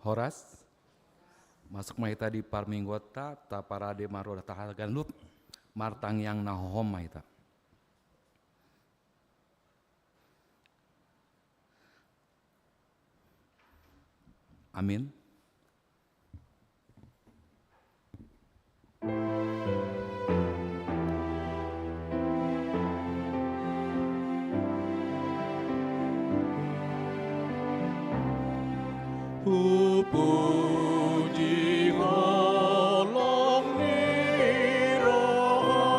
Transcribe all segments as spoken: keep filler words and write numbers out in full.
Horas. Masuk ma hita di parmingguonta, taparade ma roha, tahaha ganup, martangiang na hohom ma hita. Amin. Hupuji holong ni rohamu,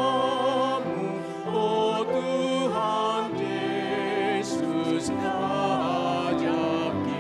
o Tuhan Jesus, na jadi.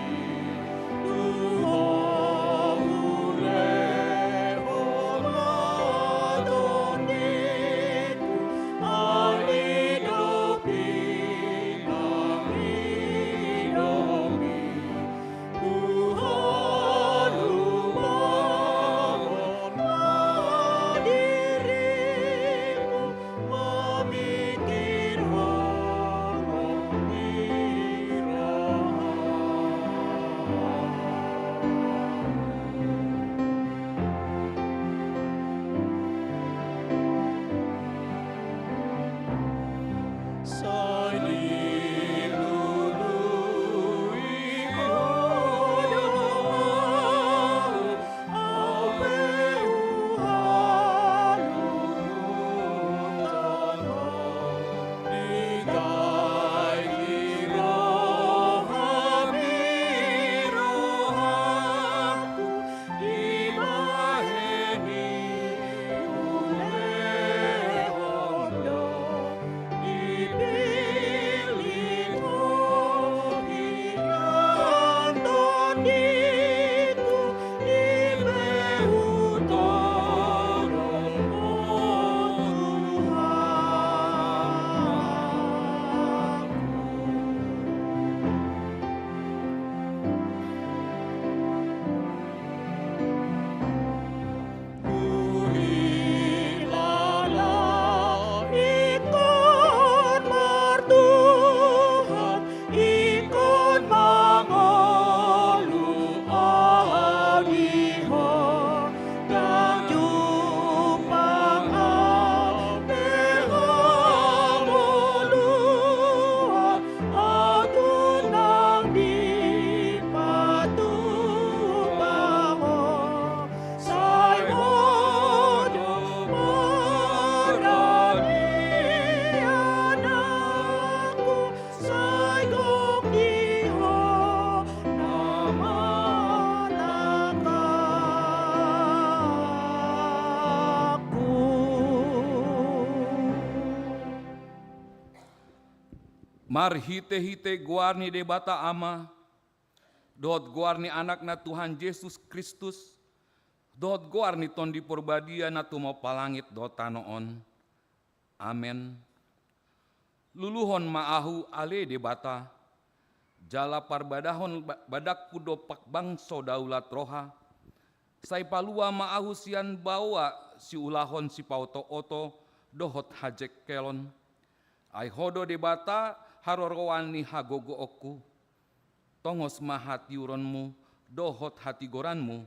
Marhitehite goar ni Debata Ama, dohot goar ni Anakna Tuhan Jesus Kristus, dohot goar ni Tondi Porbadia na tumompa langit dohot tano on. Amen. Luluhon ma ahu ale Debata, jala parbadahon ba-, badangku dompak bangso daulat roha, sai palua ma ahu sian baoa siulahon sipaotooto dohot hajengkelon. Ai Ho do Debata haroroan ni hagogoonku. Tongos ma hatiuronmu dohot hatigoranmu,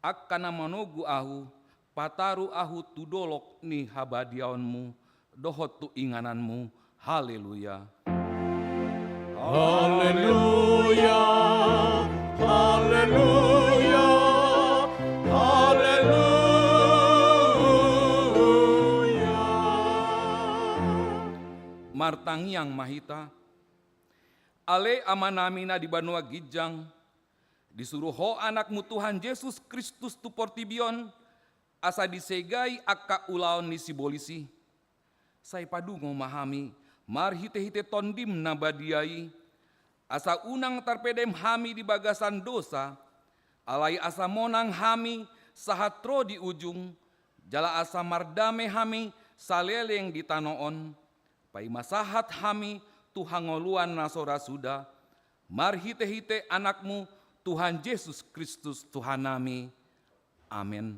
angka na manogu ahu, pataru ahu tu dolok ni habadiaonmu dohot tu ingananmu. Haleluya. Haleluya, haleluya, haleluya. Martangiang ma hita. Ale Amanami na di banua ginjang, disuru Ho Anakmu Tuhan Jesus Kristus tu portibi on, asa disegai angka ulaon ni sibolis i. Sai padungo ma hami marhitehite Tondim na badia i, asa unang tarpedem hami di bagasan dosa, alai asa monang hami sahat ro di ujung, jala asa mardame hami saleleng di tano on. Paima sahat hami tu hangoluan na so ra suda, marhitehite Anakmu, Tuhan Jesus Kristus, Tuhannami. Amen.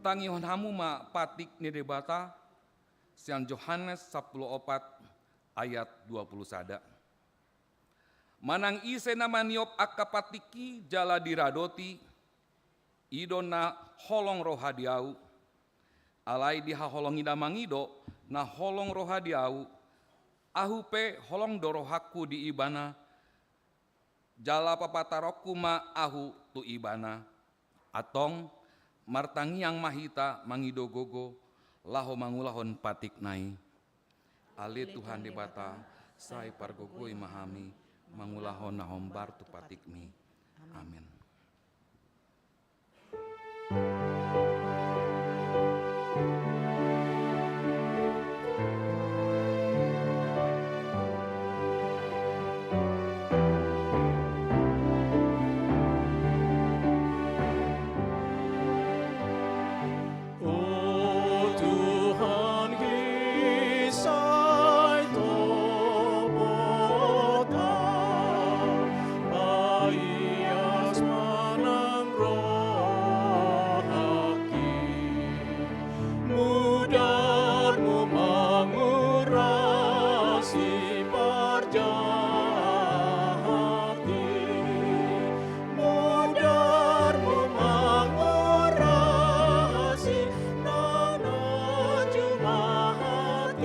Tangihon hamu ma patik ni Debata, sian Johannes sampulu opat ayat dua pulu sada. Manang ise na maniop angka patikki jala diradoti, i do na holong roha di ahu. Alai dihaholongi na mangido na holong roha di ahu, ahu pe holong do rohangku di ibana, jala papataronku ma ahu tu ibana. Antong, martangiang ma hita mangido gogo, laho mangulahon patikna i. Ale Tuhan Debata, sai pargogoi ma hami, mangulahon na hombar tu patikmi. Amen. O Tuhan, hisai topot ahu, paias ma nang rohangki. Mudarmu mangurasi parjahat i. Mudarmu mangurasi na jumahat i.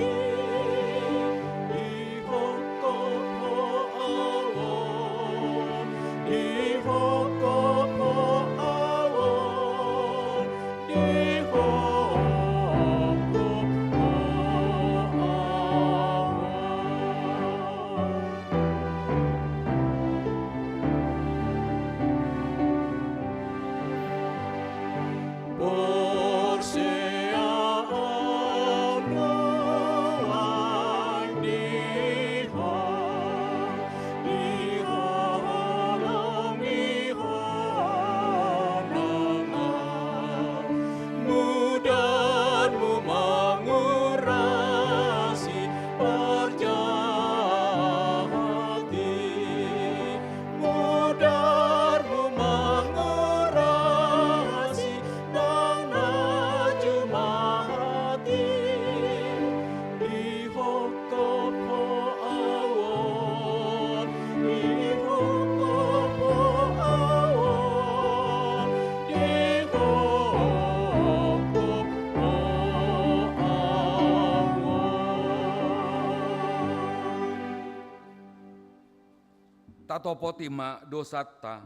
Dihophop ho ahu on, dihophop ho ahu on, dihophop ho ahu on. Porsea ahu nuaeng di Ho, di Ho holongi ho nang ahu. Mudarmu mangurasi parjahat i. Mudarmu mangurasi nang na jumahat i. Dihophop ho ahu on, dihophop ho ahu on, dihophop ho ahu on. Tatopoti ma dosanta.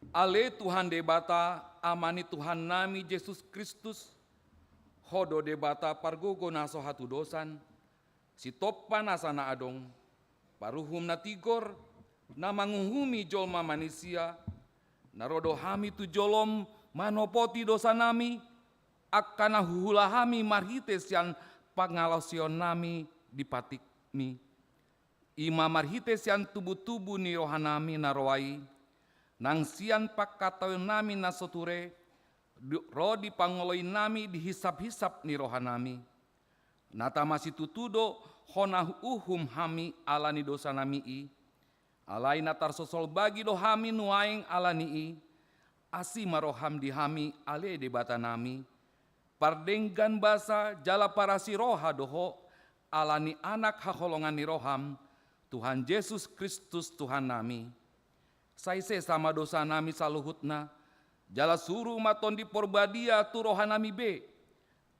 Ale Tuhan Debata, Ama ni Tuhannami Jesus Kristus, Ho do Debata pargogo na so hatudosan, sitompa nasa na adong, paruhum na tigor, na manguhumi jolma manisia, na ro do hami tu jolom manopoti dosanami, angka na huhula hami marhite sian pangalaosionami di patikmi. I ma marhite sian tubutubu ni rohanami na roa i, nang sian pangkataonnami na so ture, di, ro di pangoloinami di hisaphisap ni rohanami. Na tama situtu do hona huuhum hami ala ni dosanami i, alai na tarsosol bagi do hami nuaeng ala ni i, asi ma roham di hami ale Debatanami, pardenggan basa jala parasi roha do Ho, ala ni Anak haholongan ni roham, Tuhan Jesus Kristus Tuhannami. Sai sesa ma dosanami saluhutna, jala suru ma Tondi Porbadia tu rohanami be,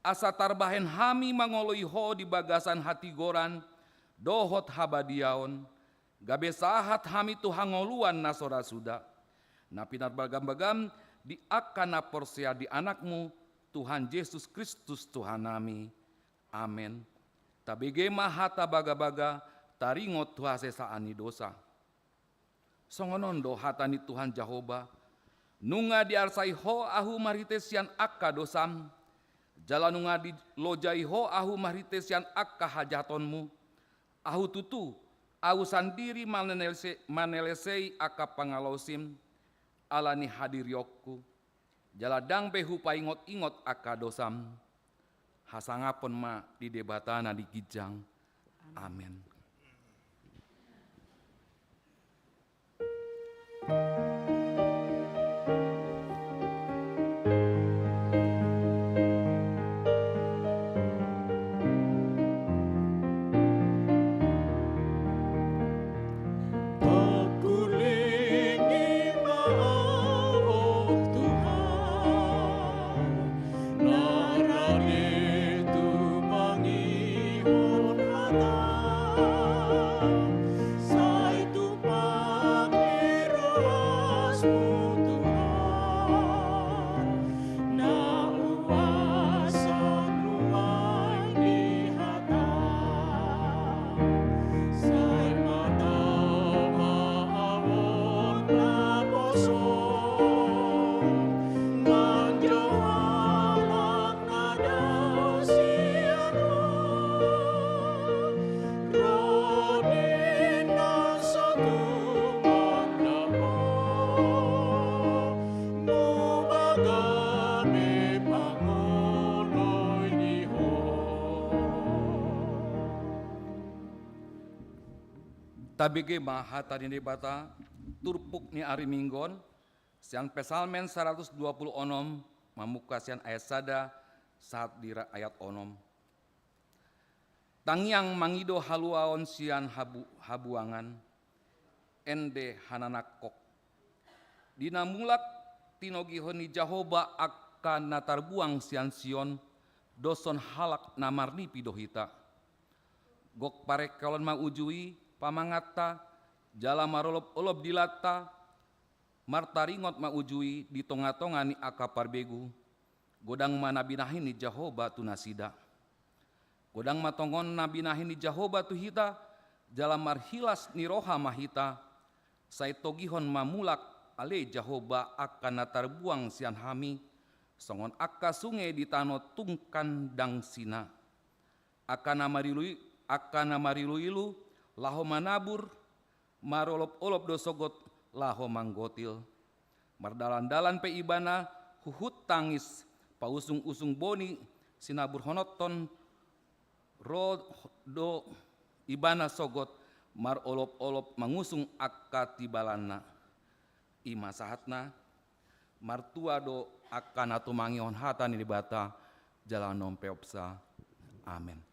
asa tarbahen hami mangoloi Ho di bagasan hatigoran dohot habadiaon, gabe sahat hami tu hangoluan na so ra suda, na pinarbagam-bagam di angka na porsea di Anakmu, Tuhan Jesus Kristus Tuhannami. Amen. Tabege ma hata bagabaga taringot tu hasesaan ni dosa. Songon on do hata ni Tuhan Jahowa: Nunga diarsai Ho ahu marhite sian angka dosam, jala nunga dilojai Ho ahu marhite sian angka hajahatonmu. Ahu tutu, ahu sandiri manelese-, manelesei angka pangalaosim, ala ni hadirionku, jala ndang be hupaingot-ingot angka dosam. Hasangapon ma di Debata na di ginjang. Amen. Tabege ma hata ni Debata, turpuk ni ari Minggu on, sian Psalmen saratus dua pulu onom, mamungka sian ayat sada sahat di ra-, ayat onom. Tangiang mangido haluaon sian habu-, habuangan, ende hananangkok. Di na mulak tinogihon ni Jahowa angka na tarbuang sian Sion, doshon halak na marnipi do hita. Gok parengkelon ma uju i pamanganta, jala marolopolop dilanta, martaringot ma uju i di tongatonga ni angka parbegu. Godang ma na binahen ni Jahowa tu nasida. Godang ma tongon na binahen ni Jahowa tu hita, jala marhilas ni roha ma hita, sai togihon ma mulak ale Jahowa angka na tarbuang sian hami, songon angka sunge di tano tungkan dangsina. Angka na marilu-, angka na mariluilu laho manabur, marolopolop do sogot laho manggotil. Mardalandalan pe ibana huhut tangis, pausungusung boni sinaburhononhon ro do ibana sogot marolopolop mangusung angka tibalanna. I ma sahatna, martua do angka na tumangihon hata ni Debata jala na umpeopsa. Amen.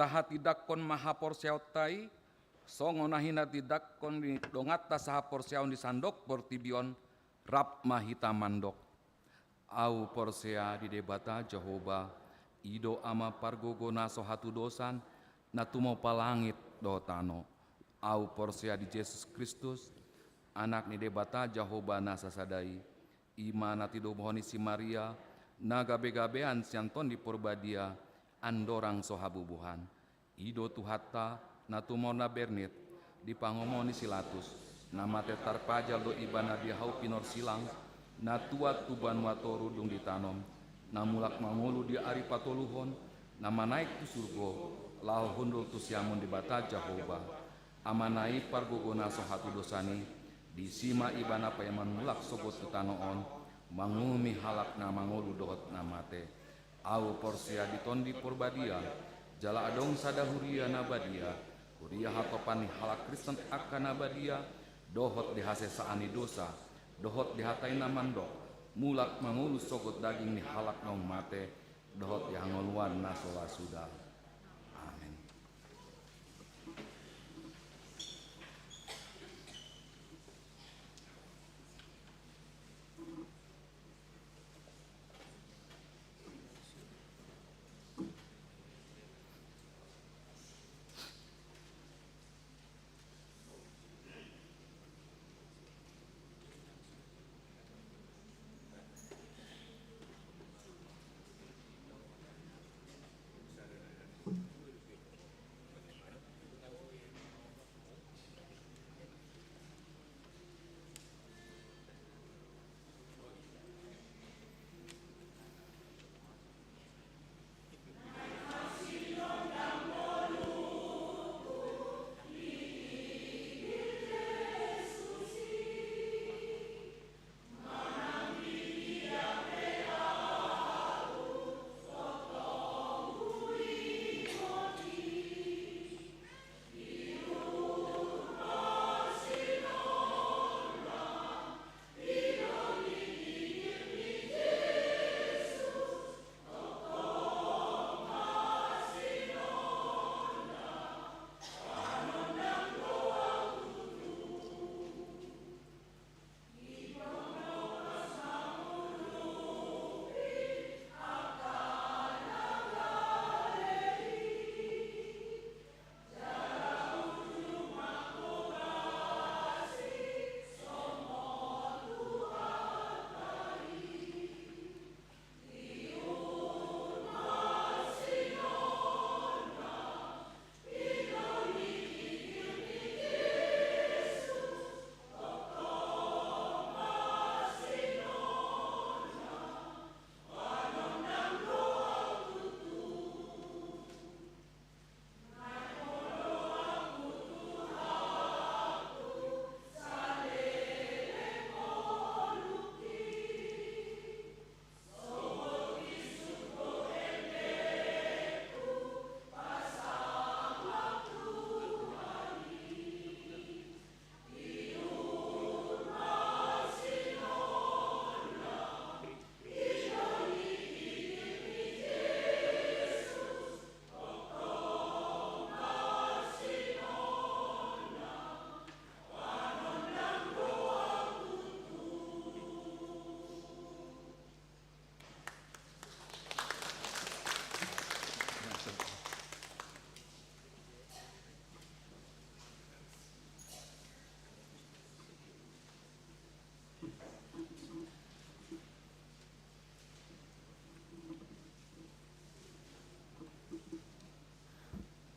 Tahatindangkon ma haporseaonta i, songon na hinatindangkon ni donganta sahaporseaon di sandok portibi on, rap ma hita mandok. Ahu porsea di Debata Jahowa, i do Ama pargogo na so hatudosan, na tumompa langit dohot tano. Ahu porsea di Jesus Kristus, Anak ni Debata Jahowa na sasada i, i ma na tinubuhon ni si Maria, na gabegabean sian Tondi Porbadia, andorang so habubuhan. I do Tuhanta, na tumorna bernit, di pangomo ni si Latus, na mate tarpajal do ibana di hau pinorsilang, na tuat tu banua toru dung ditanom, na mulak mangolu di ari patoluhon, na manaek tu surgo, laho hundul tu siamun Debata Jahowa. Amana i pargogo na so hatudosan i, disi ma ibana paima mulak sogot tu tano on, manguhumi halak na mangolu dohot na mate. Ahu porsea di Tondi Porbadia, jala adong sada huria na badia, huria hatopan ni halak Kristen angka na badia, dohot di hasesaan ni dosa, dohot di hata i na mandok, mulak mangolu sogot daging ni halak naung mate, dohot di hangoluan na so las suda. Amen.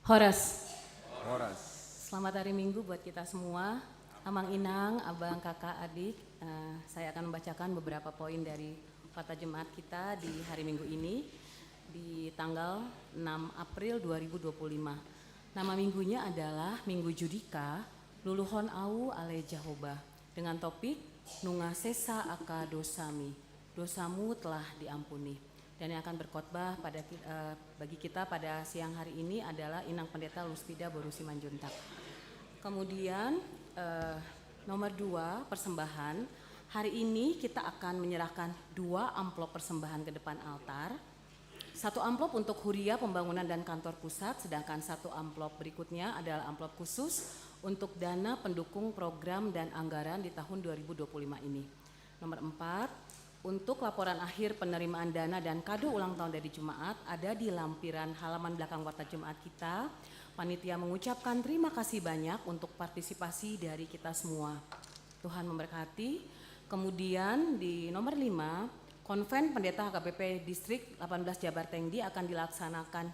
Horas. Horas. Selamat hari Minggu buat kita semua. Amang, inang, abang, kakak, adik, eh, saya akan membacakan beberapa poin dari Warta Jumat kita di hari Minggu ini, di tanggal enam April dua ribu dua puluh lima. Nama minggunya adalah Minggu Judika, Luluhon Au Ale Jahowa, dengan topik Nunga Sesa Angka Dosami, Dosamu Telah Diampuni. Dan yang akan berkhotbah pada ki-, eh, bagi kita pada siang hari ini adalah Inang Pendeta Luspida boru Simanjuntak. Kemudian, eh, nomor dua, persembahan. Hari ini kita akan menyerahkan dua amplop persembahan ke depan altar. Satu amplop untuk huria pembangunan dan kantor pusat, sedangkan satu amplop berikutnya adalah amplop khusus untuk dana pendukung program dan anggaran di tahun dua ribu dua puluh lima ini. Nomor empat, untuk laporan akhir penerimaan dana dan kado ulang tahun dari jemaat ada di lampiran halaman belakang Warta Jumat kita. Panitia mengucapkan terima kasih banyak untuk partisipasi dari kita semua. Tuhan memberkati. Kemudian di nomor lima, Konven Pendeta H K B P Distrik delapan belas Jabar Tengdi akan dilaksanakan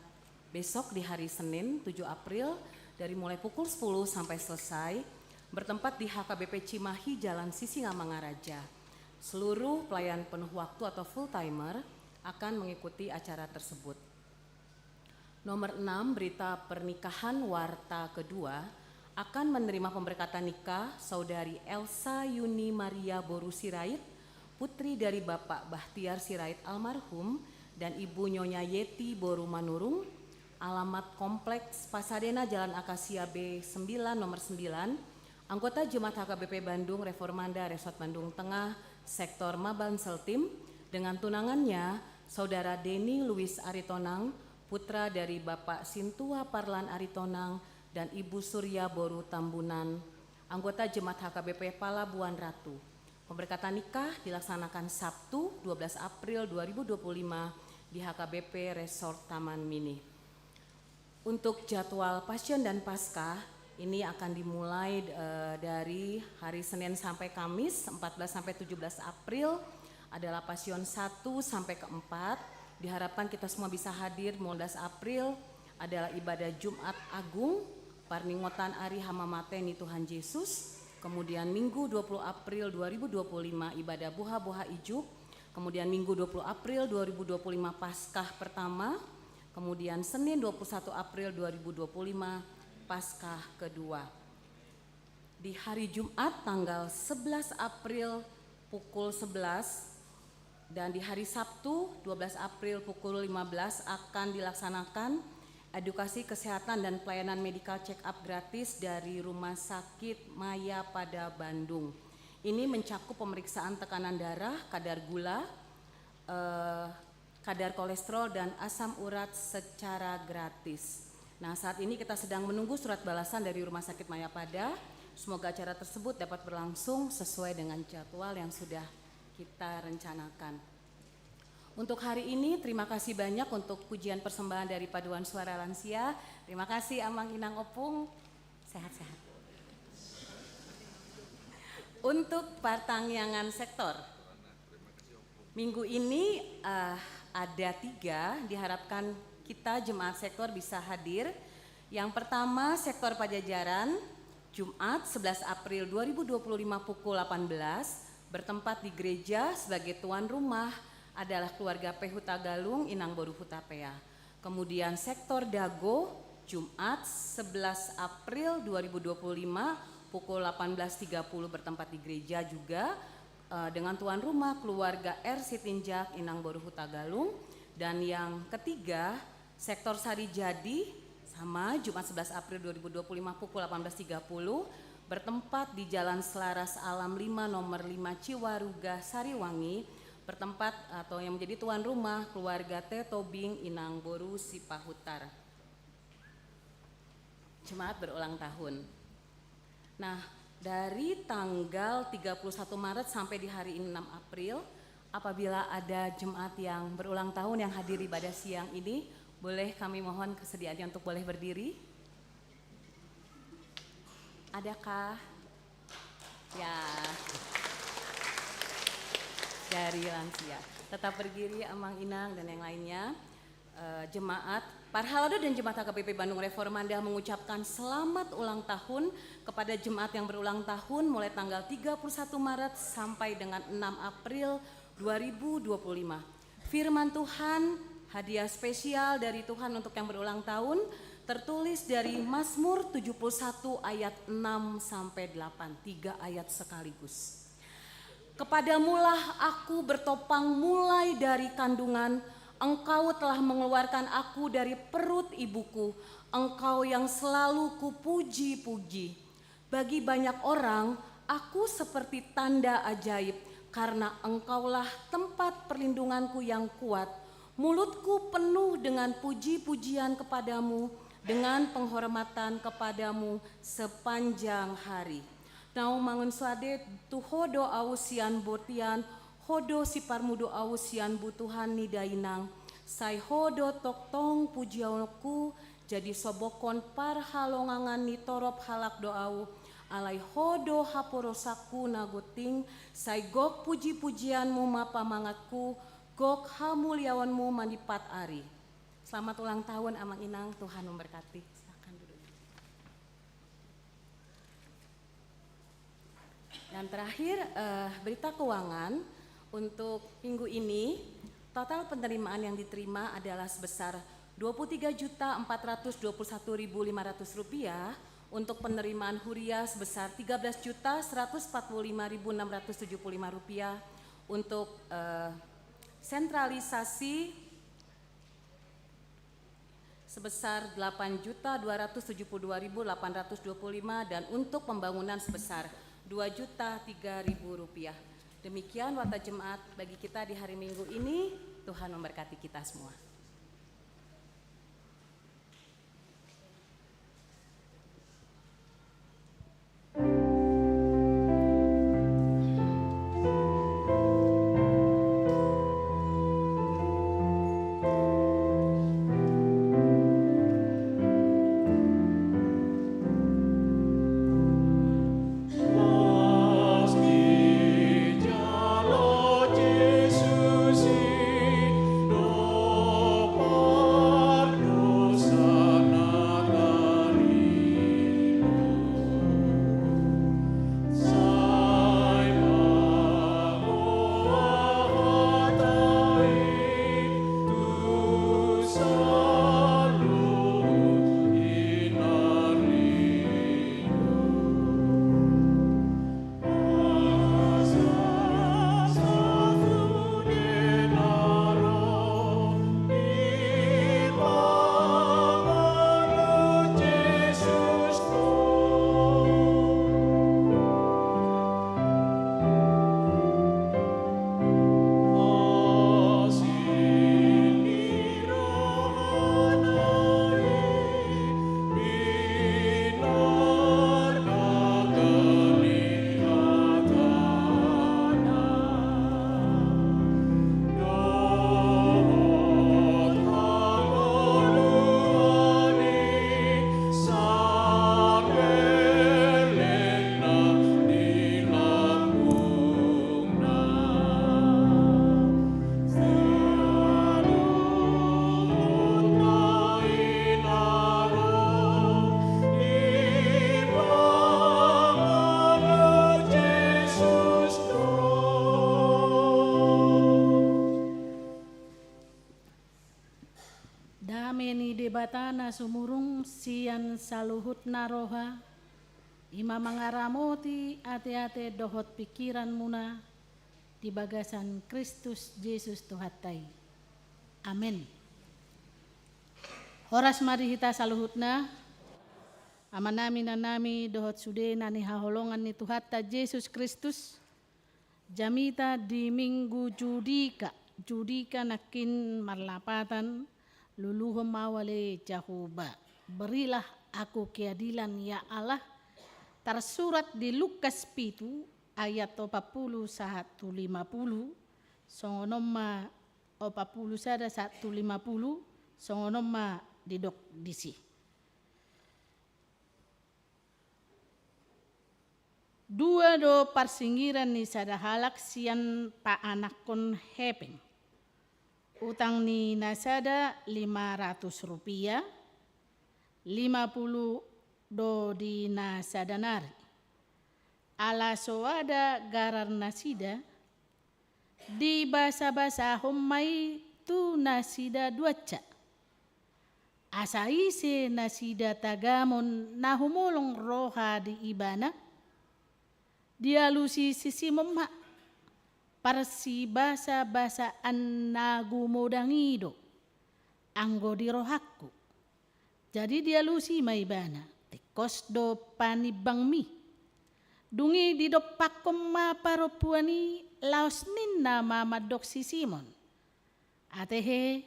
besok di hari Senin tujuh April dari mulai pukul sepuluh sampai selesai, bertempat di H K B P Cimahi, Jalan Sisingamangaraja. Seluruh pelayan penuh waktu atau full timer akan mengikuti acara tersebut. Nomor enam, berita pernikahan warta kedua, akan menerima pemberkatan nikah Saudari Elsa Yuni Maria boru Sirait, putri dari Bapak Bahtiar Sirait almarhum dan Ibu Nyonya Yeti boru Manurung, alamat Kompleks Pasadena, Jalan Akasia B sembilan, nomor sembilan, anggota Jemaat H K B P Bandung Reformanda, Resort Bandung Tengah, Sektor Maban Seltim, dengan tunangannya, Saudara Denny Louis Aritonang, putra dari Bapak Sintua Parlan Aritonang dan Ibu Surya boru Tambunan, anggota Jemaat H K B P Palabuhan Ratu. Pemberkatan nikah dilaksanakan Sabtu, dua belas April dua ribu dua puluh lima, di H K B P Resort Taman Mini. Untuk jadwal Passion dan Paskah, ini akan dimulai, eh, dari hari Senin sampai Kamis, empat belas sampai tujuh belas April, adalah Passion satu sampai keempat. Diharapkan kita semua bisa hadir. Lima belas April adalah ibadah Jumat Agung, parningotan ari hamamate ni Tuhan Yesus. Kemudian Minggu dua puluh April dua ribu dua puluh lima, ibadah Buha-buha Ijuk. Kemudian Minggu dua puluh April dua ribu dua puluh lima, Paskah pertama. Kemudian Senin dua puluh satu April dua ribu dua puluh lima, Paskah kedua. Di hari Jumat tanggal sebelas April pukul sebelas dan di hari Sabtu dua belas April pukul lima belas akan dilaksanakan edukasi kesehatan dan pelayanan medical check up gratis dari Rumah Sakit Mayapada Bandung. Ini mencakup pemeriksaan tekanan darah, kadar gula, eh, kadar kolesterol, dan asam urat secara gratis. Nah, saat ini kita sedang menunggu surat balasan dari Rumah Sakit Mayapada. Semoga acara tersebut dapat berlangsung sesuai dengan jadwal yang sudah kita rencanakan. Untuk hari ini, terima kasih banyak untuk pujian persembahan dari Paduan Suara Lansia. Terima kasih, Amang, Inang, Opung. Sehat-sehat. Untuk partangiangan sektor, minggu ini, eh, ada tiga, diharapkan kita jemaat sektor bisa hadir. Yang pertama, sektor Pajajaran, Jumat sebelas April dua ribu dua puluh lima pukul delapan belas, bertempat di gereja. Sebagai tuan rumah adalah keluarga P Hutagalung, Inang boru Hutapea. Kemudian sektor Dago, Jumat sebelas April dua ribu dua puluh lima pukul delapan belas tiga puluh, bertempat di gereja juga, eh, dengan tuan rumah keluarga R Sitinjak, Inang boru Hutagalung. Dan yang ketiga, sektor Sarijadi, sama, Jumat sebelas April dua ribu dua puluh lima pukul delapan belas tiga puluh, bertempat di Jalan Selaras Alam lima, nomor lima, Ciwaruga, Sariwangi, bertempat atau yang menjadi tuan rumah keluarga T Tobing, Inang boru Sipahutar. Jemaat berulang tahun. Nah, dari tanggal tiga puluh satu Maret sampai di hari ini, enam April, apabila ada jemaat yang berulang tahun yang hadir ibadah siang ini, boleh kami mohon kesediaannya untuk boleh berdiri? Adakah? Ya. Dari lansia. Tetap berdiri, Amang, Inang, dan yang lainnya. Eh, jemaat Parhalado dan jemaat H K B P Bandung Reformanda mengucapkan selamat ulang tahun kepada jemaat yang berulang tahun mulai tanggal tiga puluh satu Maret sampai dengan enam April dua ribu dua puluh lima. Firman Tuhan, hadiah spesial dari Tuhan untuk yang berulang tahun, tertulis dari Mazmur tujuh puluh satu ayat enam sampai delapan, tiga ayat sekaligus. Kepadamulah aku bertopang mulai dari kandungan, Engkau telah mengeluarkan aku dari perut ibuku, Engkau yang selalu kupuji-puji. Bagi banyak orang, aku seperti tanda ajaib, karena Engkaulah tempat perlindunganku yang kuat. Mulutku penuh dengan puji-pujian kepadamu, dengan penghormatan kepadamu sepanjang hari. Naung mangansuade, tu Ho do ahu sian botian, Ho do siparmudu ahu sian butuhan ni dainang. Sai Ho do tongtong pujiaonku, jadi sobokhon parhalongangan ni torop halak do ahu. Alai Ho do haporosakku na gunting, sai gok puji-pujianmu ma pamanganku, gok hamuliaonmu manipat ari. Selamat ulang tahun, Amang Inang, Tuhan memberkati. Silakan duduk. Dan terakhir, eh, berita keuangan untuk minggu ini, total penerimaan yang diterima adalah sebesar dua puluh tiga juta empat ratus dua puluh satu ribu lima ratus rupiah, untuk penerimaan huria sebesar tiga belas juta seratus empat puluh lima ribu enam ratus tujuh puluh lima rupiah, untuk, eh, sentralisasi sebesar delapan juta dua ratus tujuh puluh dua ribu delapan ratus dua puluh lima, dan untuk pembangunan sebesar dua juta tiga ribu rupiah. Demikian warta jemaat bagi kita di hari Minggu ini. Tuhan memberkati kita semua. Dame ni Debata na sumurung sian saluhutna roha, i ma mangaramoti ateate dohot pingkiranmuna di bagasan Kristus Jesus Tuhanta i. Amen. Horas ma di hita saluhutna, amanami, inanami, dohot sude na nihaholongan ni Tuhanta Jesus Kristus. Jamita di Minggu Judika. Judika nangkin marlapatan, luluhon ma Ahu ale Jahowa. Berilah aku keadilan, ya Allah. Tarsurat di Lukas pitu ayat opat pulu sahat tu lima pulu, songon on ma opat pulu sada sahat tu lima pulu, songon on ma didok disi. Dua do parsingiran ni sada halak sian paanakhon hepeng. Utang ni nasada lima ratus rupiah, lima pulu do di nasada nari. Ala so ada garar nasida, dibasabasahon ma i tu nasida duansa. Asa ise nasida tagamon na humolong roha di ibana? Dialusi si Simon ma, parsibasabasaan na gumodang i do anggo di rohangku. Jadi dialusi ma ibana, tingkos do panimbangmi. Dung i didompakkon ma parompuan i, laos ninna ma mandok si Simon: Atehe,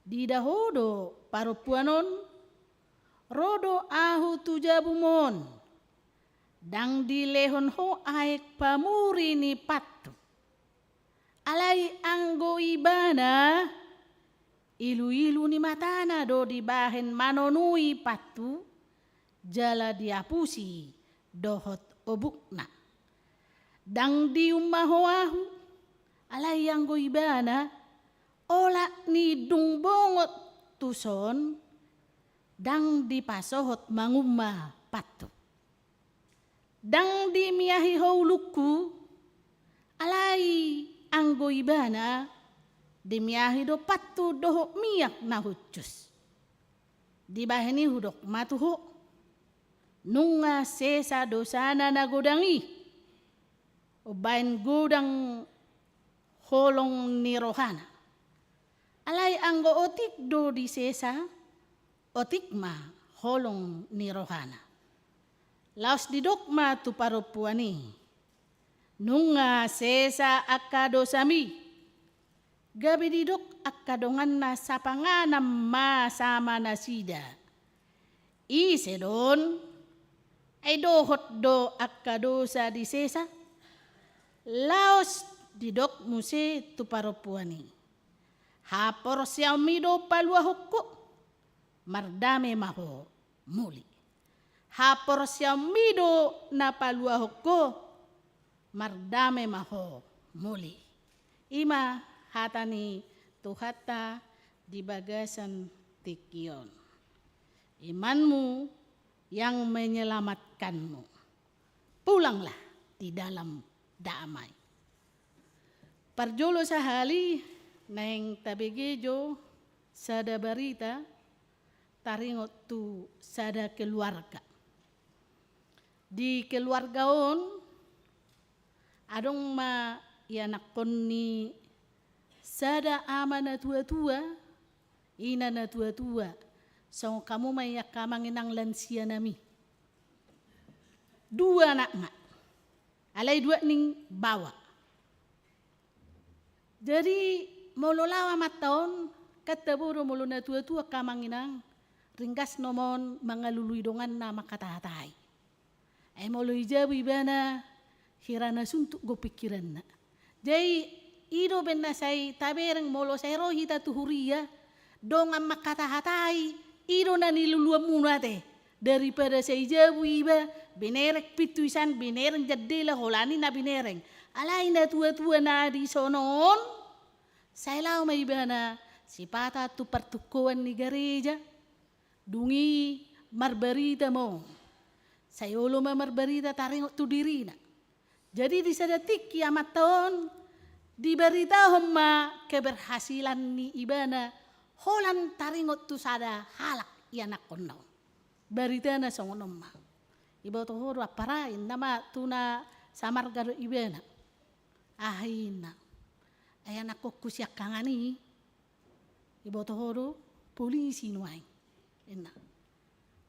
diida ho do parompuan on? Ro do ahu tu jabum on, ndang dilehon ho aek pamuri ni pathu. Alai anggo ibana, iluilu ni matana do dibahen manonui pathu, jala diapusi dohot obukna. Ndang diumma ho ahu, alai anggo ibana, olat ni dung bongot tuson, ndang dipasohot mangumma pathu. Ndang dimiahi ho ulungku, alai anggo ibana, dimiahi do pathu dohot miak na hushus. Dibahen i hudok ma tu ho: Nunga sesa dosana na godang i, umbahen godang holong ni rohana. Alai anggo otik do disesa, otik ma holong ni rohana. Laos didok ma tu parompuan i: Nunga sesa angka dosami. Gabe didok angka donganna sapanganan ma sama nasida: Ise do on? Ai dohot do angka dosa disesa. Laos didok muse tu parompuan i: Haporseaonmi do paluahon ho, mardame ma ho muli. Haporseaonmi do na paluahon ho, mardame ma ho muli. I ma hata ni Tuhanta di bagasan tingki on. Imanmu yang menyelamatkanmu. Pulanglah di dalam damai. Parjolo sahali naeng tabege jo sada barita taringot tu sada keluarga. Di keluarga on adong ma ianakhon ni sada ama na tuatua, ina na tuatua, songon hamu ma i angka amang inang lansia nami. Dua anakna, alai dua ning baoa. Jadi molo laho amanta on, kan tabo do molo na tuatua angka amang inang, ringgas nama on mangalului donganna mangkatahatai. Ai molo di jabu ibana, hira na suntuk do pingkiranna. Jadi i do umbahen na sai tabereng molo sai ro hita tu huria, dongan mangkatahatai, i do na niluluanmuna ate. Daripada sai di jabu iba, binereng pintu sian, binereng jandela, holan i na binereng. Alai na tuatua na dison on, sai laho ma ibana sipata tu partungkoan ni gareja. Dung i marbarita ma on. Sai olo ma marbarita taringot tu dirina. Jadi di sada tingki amanta on dibaritahon ma keberhasilan ni ibana holan taringot tu sada halak ianakhonna on. Baritana songon on ma. Iboto ho do ampara, inna ma, tu na samarga do ibana. Aha inna? Ai anakhonku siangkangan i, iboto ho do, polisi nuaeng, inna.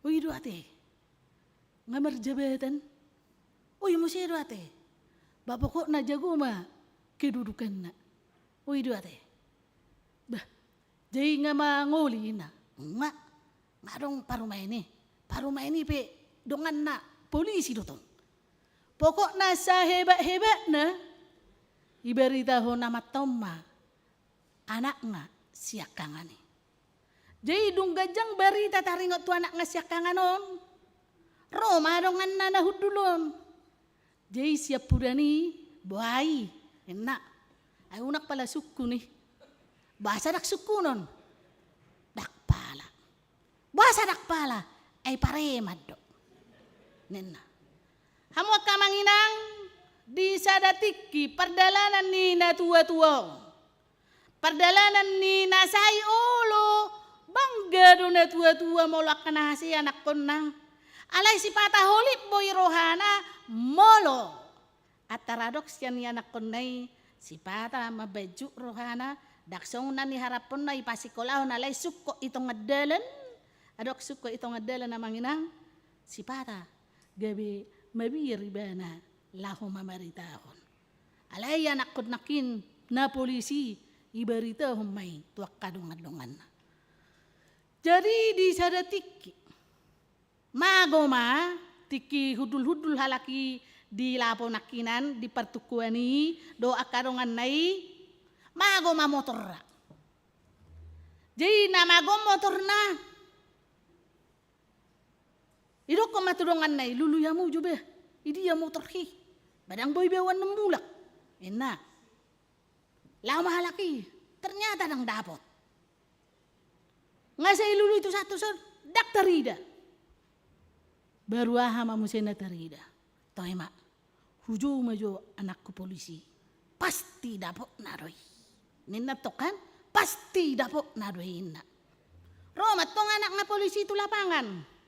O i do ate. Nga marjabatan. O i muse do ate. Ba pokokna jago ma kedudukanna. O i do ate. Bah, jadi nga mangoli inna. Nga, nga adong parumaen i. Parumaen i pe donganna polisi do tong. Pokokna sahebat-hebatna, ibaritahon amanta on ma anakna siangkangan i. Jadi dung ganjang barita taringot tu anakna siangkangan on, ro ma donganna na hundul on. Jadi siampudan i, boha i, inna. Ai unang pala sungkun i. Boasa ndang sungkunon? Ndang pala. Boasa ndang pala? Ai pareman do, ninna. Hamu angka amang inang, di sada tingki pardalanan ni na tua-tua on, pardalanan ni na sai olo, bangga do na tua-tua molo angka na hasea anakkonna. Alai sipata holip boi rohana molo antar adong sian i anakkonna i, sipata mambaen jut rohana, ndang songon na niharaphonna i pasikolahon, alai sungkot i tongan dalan. Adong sungkot i tongan dalan amang inang, sipata gabe mabiar ibana laho mamaritahon. Alai anakkon nangkin na polisi, ibaritahon ma i tu angka dongan-donganna. Jadi di sada tingki, mago ma, tingki hundul-hundul halak i di lapo nangkinan, di partungkoan i dohot angka donganna i, mago ma motorna. Jadi na mago motorna, idokkon ma tu donganna i, "Lului hamu jo bah, idia motorhi? Ba ndang boi be au annon mulak," ninna. Laho ma halak i, ternyata ndang dapot. Nga sai lului tusan-tuson, ndang tarida. Baru aha ma muse na tarida? Toe ma, hujou ma jo anakku polisi, pasti dapotna do i, ninna tong kan, pasti dapotna do i, ninna. Ro ma tong anakna polisi tu lapangan.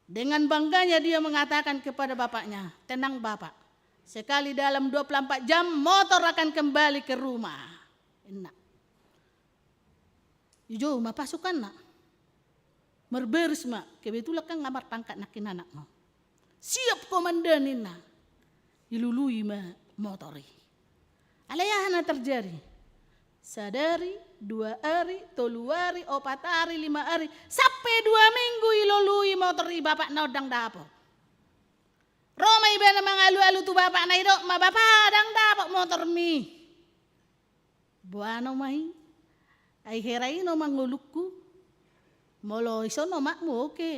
Dengan bangganya dia mengatakan kepada bapaknya, "Tenang, Bapak. Sekali dalam dua puluh empat jam, motor akan kembali ke rumah," ninna. Dijou ma pasukanna. Marbaris ma, kebetulan kan nga marpangkat nangkin anakna. "Siap, Komandan," ninna. Dilului ma motor i. Alai aha na terjadi? Sadari, dua ari, tolu ari, opat ari, lima ari, sampe dua minggu dilului motor i bapakna on, ndang dapot. Ro ma ibana mangalualu tu bapakna, didok ma, "Bapa, ndang dapot motormi." "Boano ma i? Ai hera i nama ngolungku. Molo ison omakmu, oke.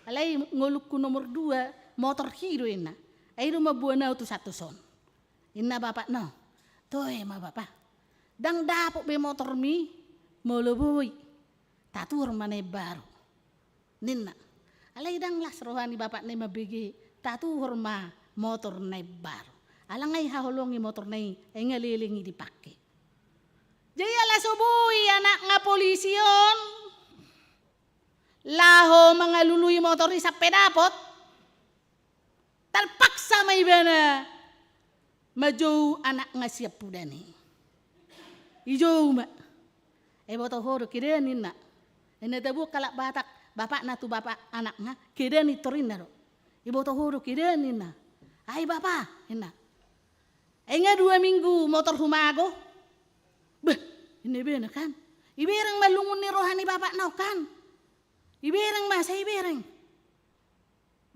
Alai ngolungku nomor dua, motorhi do," ninna. "Ai i do mamboan au tusan-tuson," ninna bapakna. "Toe ma, Bapa. Ndang dapot be motormi, molo boi, tatuhor ma na imbaru," ninna. Alai ndang las roha ni bapakna i mambege tatuhor ma motor na imbaru. Ala nga dihaholongi motorna i, ai nga leleng i dipake. Jadi ala so boi anakna polisi on laho mangalului motor i sampe dapot, terpaksa ma ibana manjou anakna sian pudan i. Dijou ma. "Ai boto ho do kedan," ninna. Ninna tabo halak Batak, bapakna tu bapak anakna, "Kedan i, torinna do. Ai boto ho do kedan," ninna. "Ai Bapa," ninna. "Ai nga dua minggu motorhu mago." "Beh," ninna ibana kan. Ibereng ma lungun ni roha ni bapakna on kan. Ibereng ma, sai ibereng.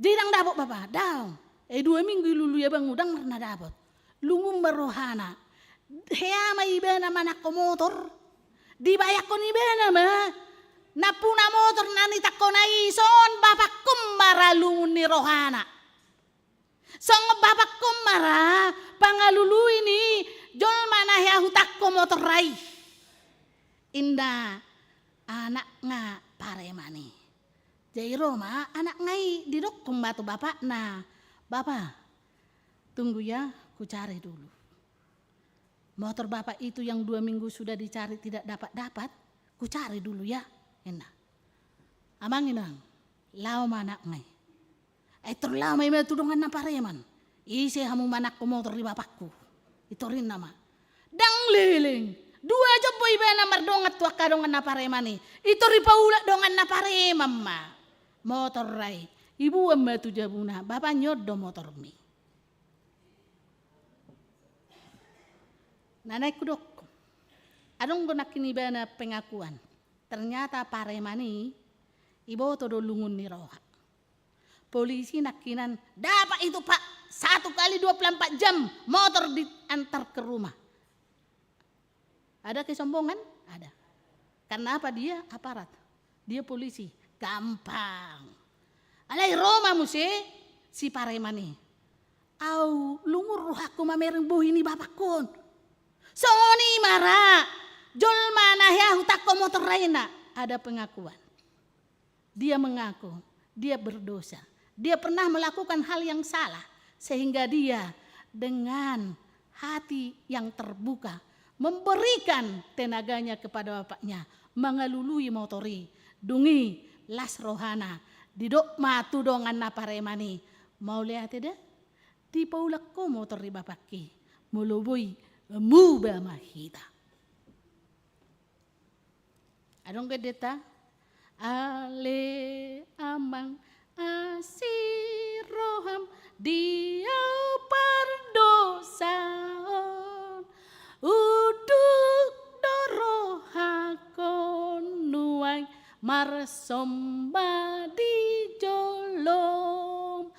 "Jadi ndang dapot, Bapa?" "Daong. Ai dua minggu dilului abangmu, ndang marna dapot." Lungun ma rohana. Hea ma ibana manangko motor. Dibayangkon ibana ma nampuna motor na nitangkona i, songon bapakku ma ra lungun ni rohana. Songon bapakku ma ra pangalului ni jolma na hea hutangko motorna i, ninna anakna pareman i. Jadi ro ma anakna i, didokkon ma tu bapakna, "Bapa, tunggu ya, kucari dulu. Motor Bapak itu yang dua minggu sudah dicari tidak dapat-dapat, kucari dulu ya," ninna. Amang inang, laho ma anakna i. Ai tor laho ma ibana tu donganna pareman. "Ise hamu manangko motor ni bapakku?" Itorinna ma. Ndang leleng. Dua jom bo ibana mardongan tu angka donganna pareman i. Itor dipaulak donganna pareman ma motorna i. Diboan ma tu jabuna. "Bapa, on do motormi." Na naeng hudok, adong do nangkin ibana pengakuan. Ternyata pareman i, diboto do lungun ni roha. Polisi nangkinan, "Dapat itu, Pak. Satu kali dua puluh empat jam, motor diantar ke rumah." Ada kesombongan? Ada. Karena apa? Dia aparat. Dia polisi. Gampang. Alai ro ma muse si pareman i. "Au, lungun rohangku mamereng bohi ni bapakku on. Songon i ma ra. Jolma na hea hutangko motor, laina ada pengakuan. Dia mengaku dia berdosa. Dia pernah melakukan hal yang salah, sehingga dia dengan hati yang terbuka memberikan tenaganya kepada bapaknya, mangalului motor i. Dung i las rohana, didok ma tu dongan na pareman i, mauliate da, dipaulak ho motor ni bapakki, molo boi muba ma hita. Adong gedeta. Ale Amang, asi roham di au pardosaon. Unduk do rohangkon nuaeng marsomba di jolom.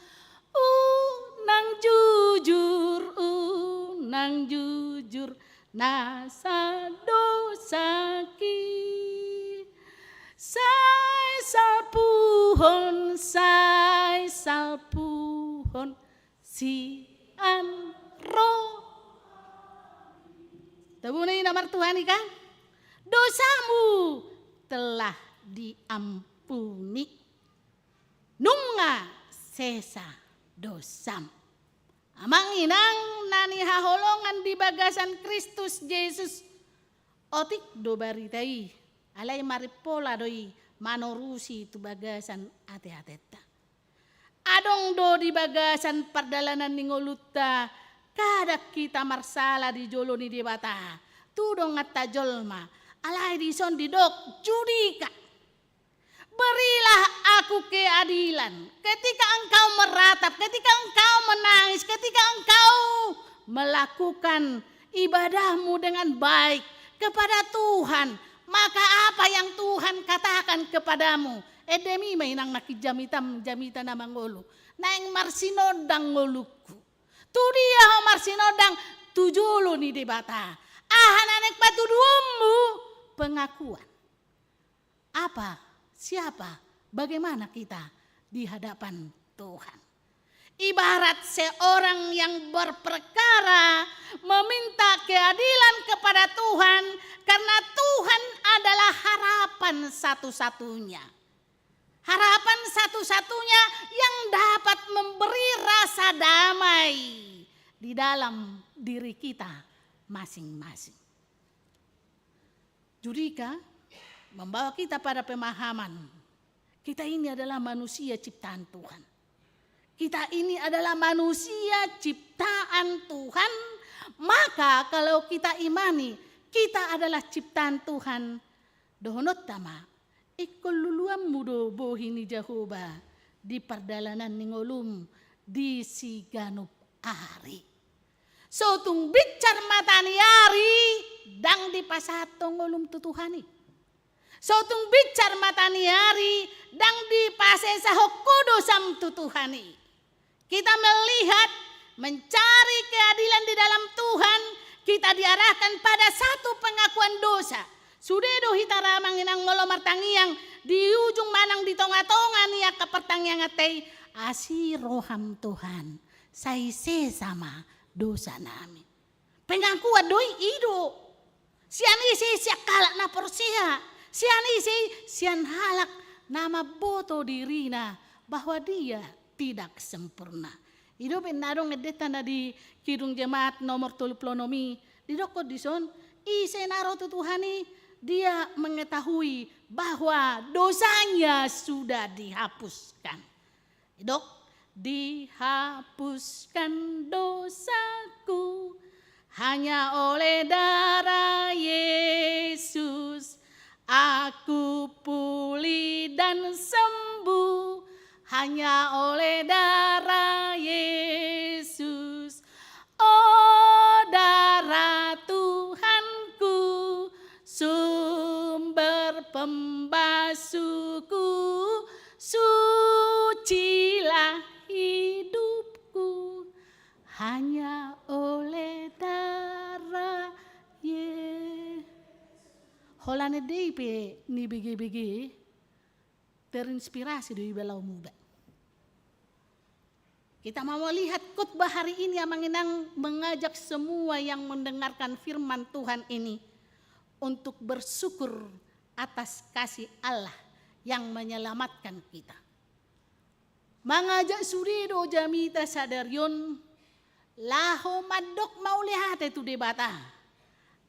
Unang jujur, unang jujur, na sadosaki. Sai salpuhon, sai salpuhon sian roham. Tobune na martuhan i kan? Dosamu telah diampuni. Nunga sesa dosam. Amang inang na nihaholongan di bagasan Kristus Jesus, otik do barita i, alai marimpola do i manorusi tu bagasan ateatenta. Adong do di bagasan pardalanan ni ngolunta kadang hita marsala di jolo ni Debata tu donganta jolma, alai dison didok, Judika. Berilah aku keadilan. Ketika engkau meratap, ketika engkau menangis, ketika engkau melakukan ibadahmu dengan baik kepada Tuhan, maka apa yang Tuhan katakan kepadamu? Ende ma inang nangkin jamitam, jamita na mangolu. Naeng marsinondang ngolungku. Tu dia ho marsinondang? Tu jolo ni Debata. Aha na naeng patuduhonmu? Pengakuan. Apa, siapa, bagaimana kita di hadapan Tuhan. Ibarat seorang yang berperkara meminta keadilan kepada Tuhan, karena Tuhan adalah harapan satu-satunya. Harapan satu-satunya yang dapat memberi rasa damai di dalam diri kita masing-masing. Judika membawa kita pada pemahaman, kita ini adalah manusia ciptaan Tuhan. Kita ini adalah manusia ciptaan Tuhan, maka kalau kita imani kita adalah ciptaan Tuhan, dohononta ma, ingkon luluanmu do bohi ni Jahowa di pardalanan ni ngolum di siganup ari. So tung binsar mata ni ari, ndang dipasahat ho ngolum tu Tuhan i. So tung binsar mata ni ari, ndang dipasesahon ho dosam tu Tuhan i. Kita melihat, mencari keadilan di dalam Tuhan, kita diarahkan pada satu pengakuan dosa. Sude do hita ra amang inang molo martangiang, di ujung manang di tonga-tonga ni angka partangianganta i, asi roham Tuhan, sai sesa ma dosanami. Pengakuan do i, i do. Sian ise? Sian halak na porsea. Sian ise? Sian halak na mamboto dirina bahwa dia tidak sempurna. I do umbahen na adong endenta na di Kidung Jemaat nomor tolu pulu onom i, didokkon dison, ise na ro tu Tuhan i, dia mengetahui bahwa dosanya sudah dihapuskan. Didok, dihapuskan dosaku hanya oleh darah Yesus. Aku pulih dan sembuh hanya oleh darah Yesus. Oh darah Tuhanku, sumber pembasuhku, sucilah hidupku hanya oleh darah Ye. Holan ende i pe nibege-bege, terinspirasi do iba laho muba. Kita mau melihat khutbah hari ini, amang inang, mengajak semua yang mendengarkan firman Tuhan ini untuk bersyukur atas kasih Allah yang menyelamatkan kita. Mangajak sude do jamita sadari on laho mandok mauliate tu Debata,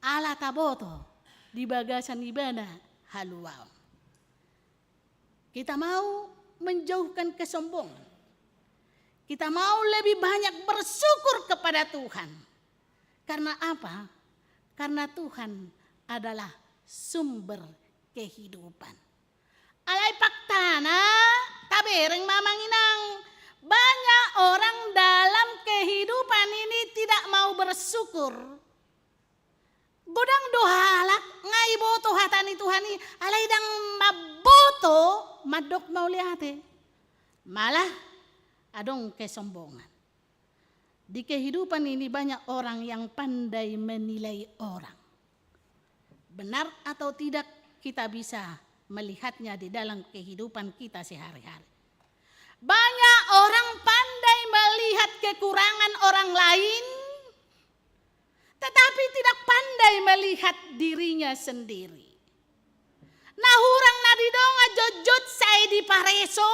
ala taboto di bagasan ibana haluaon. Kita mau menjauhkan kesombongan. Kita mau lebih banyak bersyukur kepada Tuhan. Karena apa? Karena Tuhan adalah sumber kehidupan. Alai faktana, tabereng ma amang inang, banyak orang dalam kehidupan ini tidak mau bersyukur. Godang do halak nga iboto hata ni Tuhan i, alai ndang mamboto mandok mauliate. Malah adong kesombongan. Di kehidupan ini banyak orang yang pandai menilai orang. Benar atau tidak, kita bisa melihatnya di dalam kehidupan kita sehari-hari. Banyak orang pandai melihat kekurangan orang lain, tetapi tidak pandai melihat dirinya sendiri. Na hurang na didok nga jotjot sai dipareso,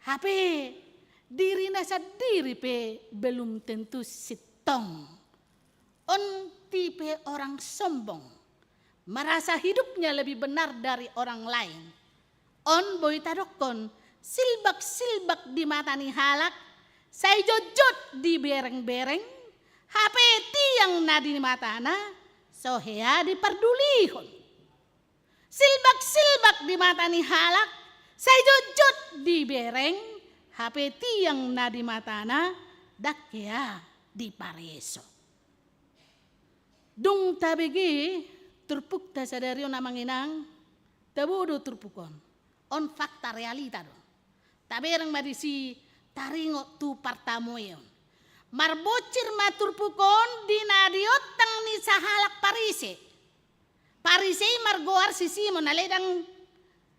hape dirina sandiri pe belum tentu sintong. On tipe orang sombong, merasa hidupnya lebih benar dari orang lain. On boi tadokkon, silbak-silbak di mata ni halak, sai jotjot dibereng-bereng, hape tiang na di matana so hea dipardulihon. Silbak-silbak di mata ni halak, sai jotjot dibereng, hape tiang na di matana ndang hea dipareso. Dung tabege turpukta sadari on amang inang, tabo do turpuk on. On fakta, realita do. Tabereng ma disi, taringot tu partamueon. Marbonsir ma turpuk on di na diontang ni sahalak Parise. Parise i margoar si Simon, alai ndang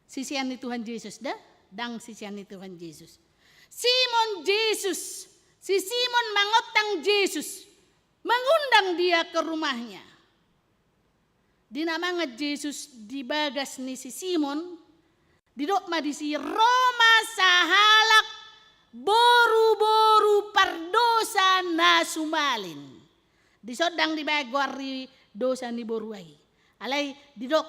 sisean ni Tuhan Jesus, da? Ndang sisean ni Tuhan Jesus. Simon Jesus, si Simon mangontang Jesus, mengundang dia ke rumahnya. Di na mangan Jesus di bagas ni si Simon, didok ma disi, ro ma sahalak boru-boru pardosa na sumalin. Dison ndang dibaen goar ni dosa ni boru i. Alai didok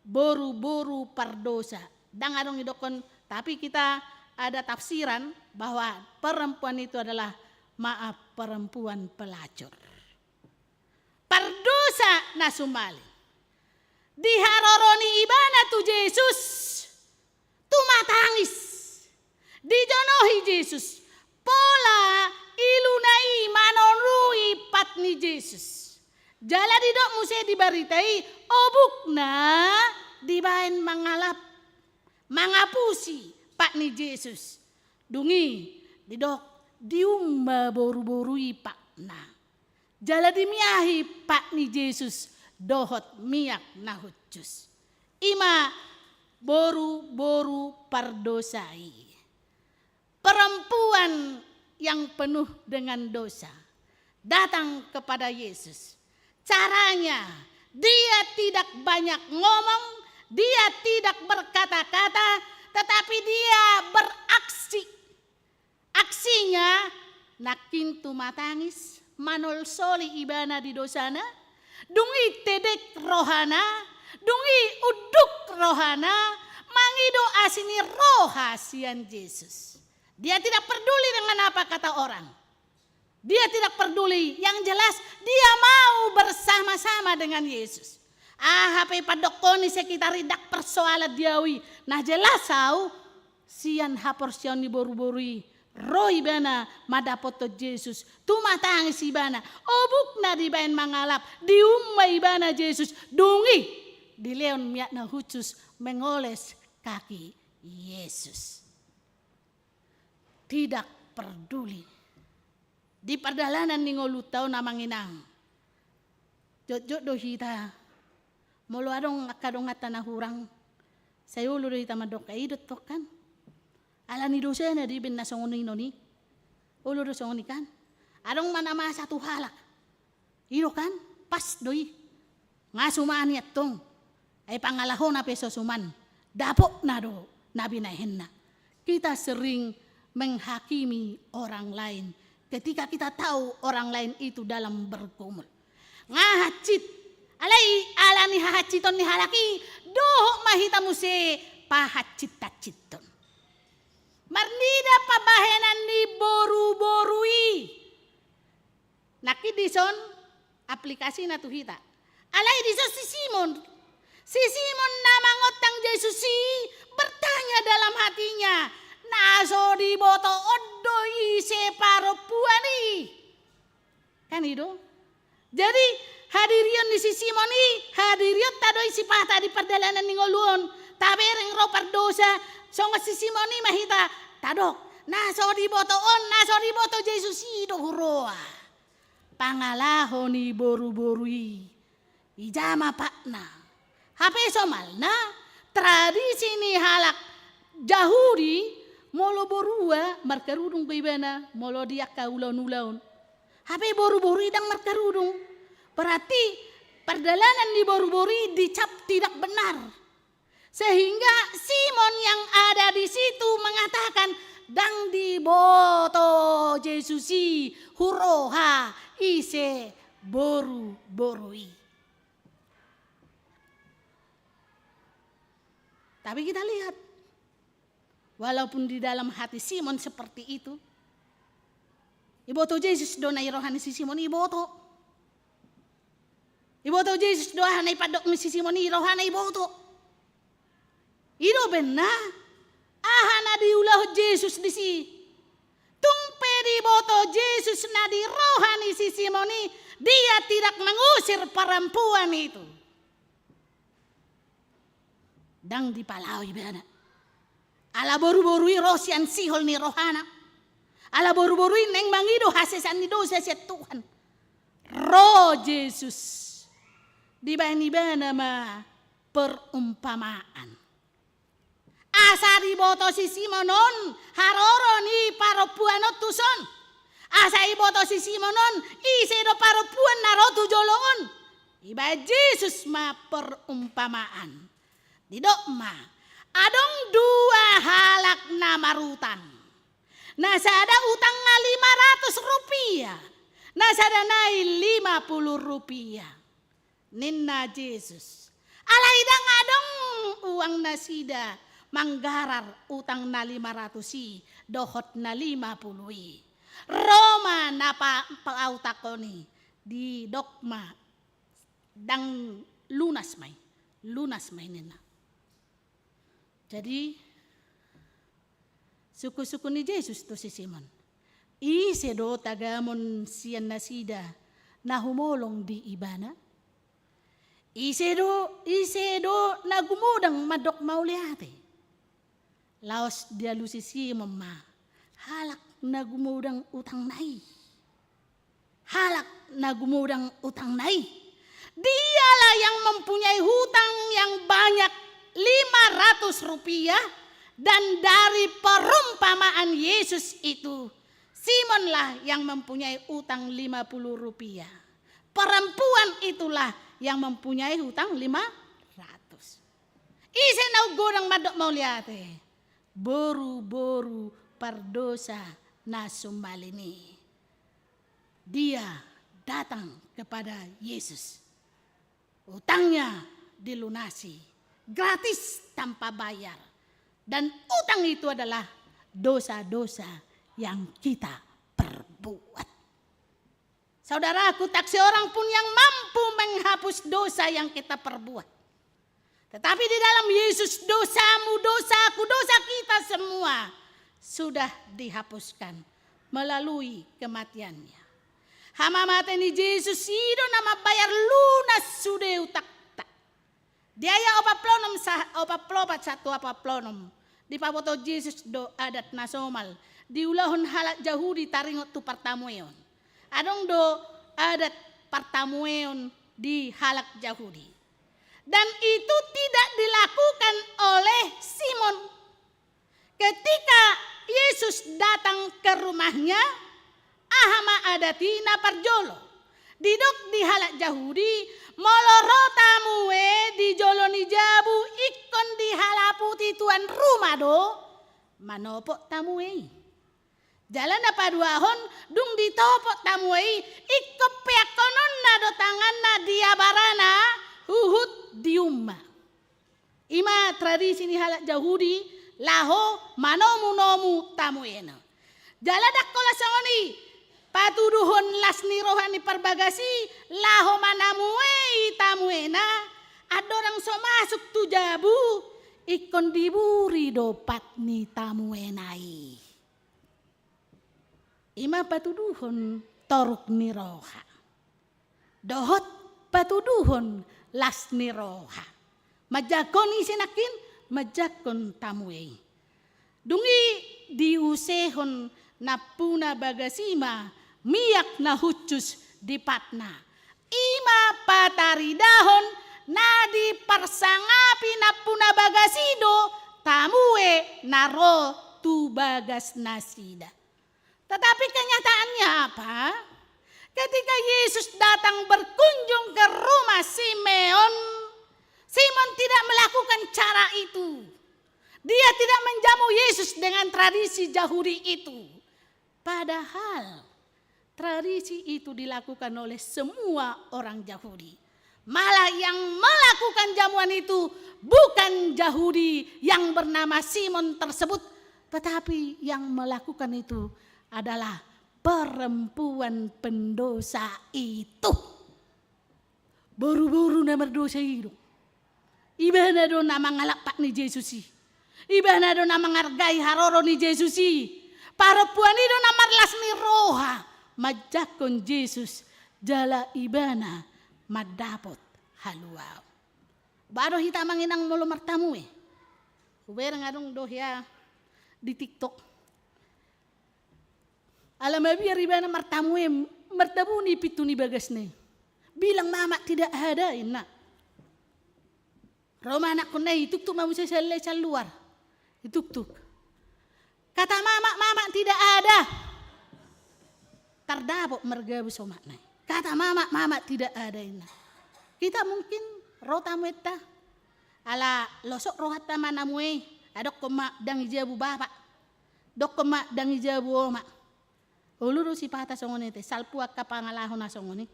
boru-boru pardosa. Ndang adong didokkon, tapi kita ada tafsiran bahwa perempuan itu adalah, maaf, perempuan pelacur. Pardosa na sumalin. Diharoroni ibana tu Jesus, tumatangis. Dijonohi Jesus, pola iluna i manonui pat ni Jesus. Jala didok muse di barita i, obukna dibaen mangalap, mangapusi pat ni Jesus. Dung i didok, dium ma boru-boru i patna. Jala dimiahi pat ni Jesus dohot miak na hushus. I ma boru-boru pardosa i. Perempuan yang penuh dengan dosa datang kepada Yesus. Caranya, dia tidak banyak ngomong, dia tidak berkata-kata, tetapi dia beraksi. Aksinya, nangkin tumatangis, manolsoli ibana di dosana, dung i tedek rohana, dung i unduk rohana, mangido asi ni roha sian Jesus. Dia tidak peduli dengan apa kata orang. Dia tidak peduli, yang jelas dia mau bersama-sama dengan Yesus. Aha pe pandokkon ni sekitar i, ndang persoalan di au i. Na jelas au, sian haporseaon ni boru-boru i, ro ibana mandapothon Jesus, tumatangis ibana, obukna dibaen mangalap, dium ma ibana Jesus, dung i dilehon miak na hushus mengoles kaki Yesus. Tidak peduli. Di pardalanan ni ngolunta on amang inang, jotjot do hita, molo adong angka donganta na hurang, sai olo do hita mandok, "Eh, i do tong kan, ala ni dosana do i baen na songon i on i." Olo do songon i kan? Adong ma na masa tu halak, i do kan? Pas do i. Nga suman i antong. Ai pangalahona pe so suman, dapotna do na binahenna. Kita sering menghakimi orang lain ketika kita tahu orang lain itu dalam bergumul. Nga hansit, alai ala ni hahansiton ni halak i, dohot ma hita muse pahansit-hansithon. Marnida pambahenan ni boru-boru i. Nangkin dison aplikasina tu hita. Alai dison si Simon. Si Simon na mangondang Jesus i bertanya dalam hatinya, na so diboto on do ise parompuan i. Kan i do? Jadi, hadirion ni si Simon i, hadirionta do i sipata di pardalanan ni ngolu on. Tabereng ro pardosa, songon si Simon i ma hita, tadok, na so diboto on, na so diboto Jesus i do huroha. Pangalaho ni boru-boru i. Ija ma patna. Hape somalna, tradisi ni halak Jahudi, molo borua markarudung do ibana, molo di angka ulaon-ulaon. Hape boru-boru i ndang markarudung. Berarti pardalanan ni boru-boru i dicap tidak benar. Sehingga Simon yang ada di situ mengatakan, ndang diboto Jesus i huroha ise boru-boru i. Tapi kita lihat, walaupun di dalam hati Simon seperti itu, iboto Jesus do na di roha ni si Simon i, iboto. Iboto Jesus do aha na dipandok ni si Simon i, di rohana iboto. I do umbahen na, aha na diulahon Jesus disi. Tung pe diboto Jesus na di roha ni si Simon i, dia tidak mengusir perempuan itu. Ndang dipalao ibana. Ala boru-boru i ro sian sihol ni rohana. Ala boru-boru i naeng mangido hasesaan ni dosa sian Tuhan. Ro Jesus. Dibahen ibana ma perumpamaan. Asa diboto si Simon on haroro ni parompuan on tuson. Asa diboto si Simon on ise do parompuan na ro tu jolo on. Dibahen Jesus ma perumpamaan. Didok ma, adong dua halak na marutang. Na sada utangna lima ratus rupiah, na sada nai lima puluh rupiah. Ninna Jesus, alai ndang adong uang nasida manggarar utang na lima ratus i dohot na lima puluh i. Ro ma na pa-, pautangkon i, didok ma, ndang, lunas ma i, lunas ma i ninna. Jadi, sungkun-sungkun ni Jesus tu si Simon. Ise do tagamon sian nasida na humolong di ibana? Ise do, ise do na gumodang mandok mauliate? Laos dialusi Simon ma halak na gumodang utangna i. Halak na gumodang utangna i. Dialah yang mempunyai hutang yang banyak lima ratus rupiah, dan dari perumpamaan Yesus itu, Simonlah yang mempunyai utang lima puluh rupiah. Perempuan itulah yang mempunyai hutang lima ratus. Ise na umgodang mandok mauliate? Boru-boru pardosa na sumbalin i. Dia datang kepada Yesus. Utangnya dilunasi gratis tanpa bayar. Dan utang itu adalah dosa-dosa yang kita perbuat. Saudaraku, tak seorang pun yang mampu menghapus dosa yang kita perbuat. Tetapi di dalam Yesus, dosamu, dosaku, dosa kita semua sudah dihapuskan melalui kematian-Nya. Hamamate ni Jesus i do na mambayar lunas sude utangta. Di ayat opat pulu onom sa-, opat pulu opat sahat tu opat pulu onom, dipaboto Jesus do adat na somal diulahon halak Jahudi taringot tu partamueon. Adong do adat partamueon di halak Jahudi. Dan itu tidak dilakukan oleh Simon. Ketika Yesus datang ke rumahnya, aha ma adat i na parjolo? Didok di halak Jahudi, molo ro tamue di jolo ni jabu ingkon dihalaputi tuan rumah do manopot tamue i. Jala na paduahon, dung ditopot tamue i, ingkon peakkononna do tanganna di abarana huhut di umma. I ma tradisi ni halak Jahudi laho manomunomu tamuena. Jala ndang holan songon i patuduhon las ni roha ni parbagas i laho manamuei tamuena, andorang so masuk tu jabu, ingkon diburi do pat ni tamuena i. I ma patuduhon toruk ni roha dohot patuduhon las ni roha. Manjangkon ise nangkin? Manjangkon tamue i. Dung i diusehon nampuna bagas i ma miak na hushus di patna. I ma pataridahon na diparsangapi nampuna bagas i do tamue na ro tu bagas nasida. Tetapi kenyataannya apa? Ketika Yesus datang berkunjung ke rumah Simeon, Simon tidak melakukan cara itu. Dia tidak menjamu Yesus dengan tradisi Jahudi itu. Padahal tradisi itu dilakukan oleh semua orang Jahudi. Malah yang melakukan jamuan itu bukan Jahudi yang bernama Simon tersebut, tetapi yang melakukan itu adalah perempuan pendosa itu. Boruboru na mardosa i do. Ibana do na mangalap pat ni Jesus i. Ibana do na manghargai haroro ni Jesus i. Parompuan i do na marlas ni roha manjangkon Jesus, jala ibana mandapot haluaon. Ba do hita amang inang molo martamue. Hubereng adong do hea di TikTok. Ala mabiar ibana martamue, martabuni pintu ni bagasna i. Bilang mama tidak ada, inna. Ro ma anakkonna i, ituktuk ma muse sian luar. Ituktuk. Kata mama, mama tidak ada. Tardapot margabus omakna i. Kata mama, mama tidak ada, inna. Hita mungkin ro tamuenta. Ala losok rohanta manamue i. Ai dokkon ma ndang i jabu bapa. Dokkon ma ndang i jabu oma. Olo do sipata songon i te, salpu angka pangalaho na songon i.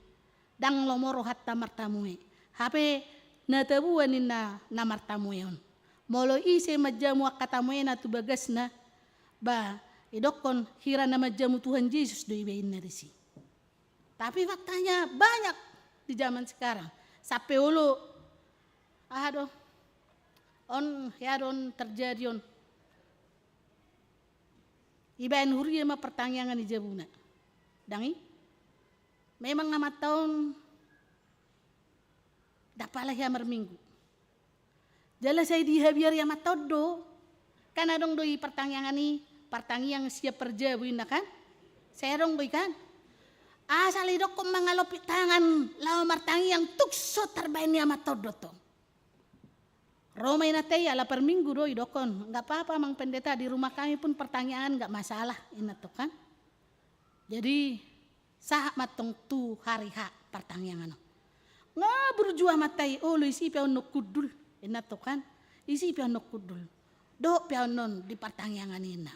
Ndang lomo rohanta martamue. Hape na tabo ninna na martamue on. Molo ise manjamu angka tamuena tu bagasna, ba, idokkon hira na manjamu Tuhan Jesus do iba, inna disi. Tapi faktanya banyak di zaman sekarang. Sampe olo, aha do, on, hea do on terjadi on. Ibaen huria ma partangiangan i jabuna. Ndang i? Memang amanta on ndang pala hea marminggu. Jala sai dihabiari amanta on do. Kan adong do i partangiangan i, partangiang siap parjabu inna kan? Sai adong do i kan? Asal idokkon mangalopi tangan laho martangiang tung so tarbaen ni amanta on do tong. Ro ma inanta i, ala parminggu do idokkon, nggak apa-apa, Amang Pendeta, di rumah kami pun partangiangan nggak masalah, inna tong kan. Jadi, sahat ma tong tu hari H partangiangan on. Nga burju amanta i, olo, isi pe ahu annon hundul, inna tong kan. Isi pe ahu annon hundul. Dohot pe ahu annon di partangiangan i, inna.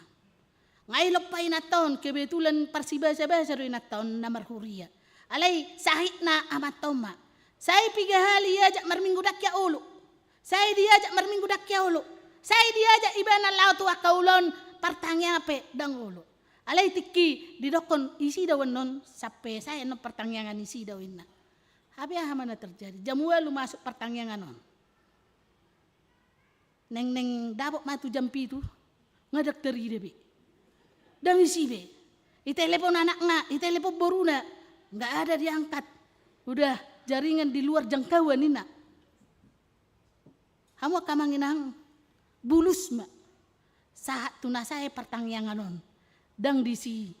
Nga i lompa inanta on, kebetulan parsibasabasa do inanta on na marhuria. Alai sahitna amanta on ma. Sai piga hali diajak marminggu ndang hea olo. Sai diajak marminggu ndang hea olo. Sai diajak ibana laho tu angka ulaon partangiangan pe ndang olo. Alai tingki didokkon isi do ahu annon sampe sae annon partangiangan isi do ahu inna. Hape aha ma na terjadi? Jam ualu masuk partangiangan on. Neng, neng dapot ma tu jam pitu, nga ndang tarida be. Ndang isi be. Itelepon anakna, itelepon boruna, nggak ada diangkat. Udah jaringan di luar jangkauan, inna. Hamu angka amang inang, bulus ma. Sahat tu na sae partangiangan on, ndang disi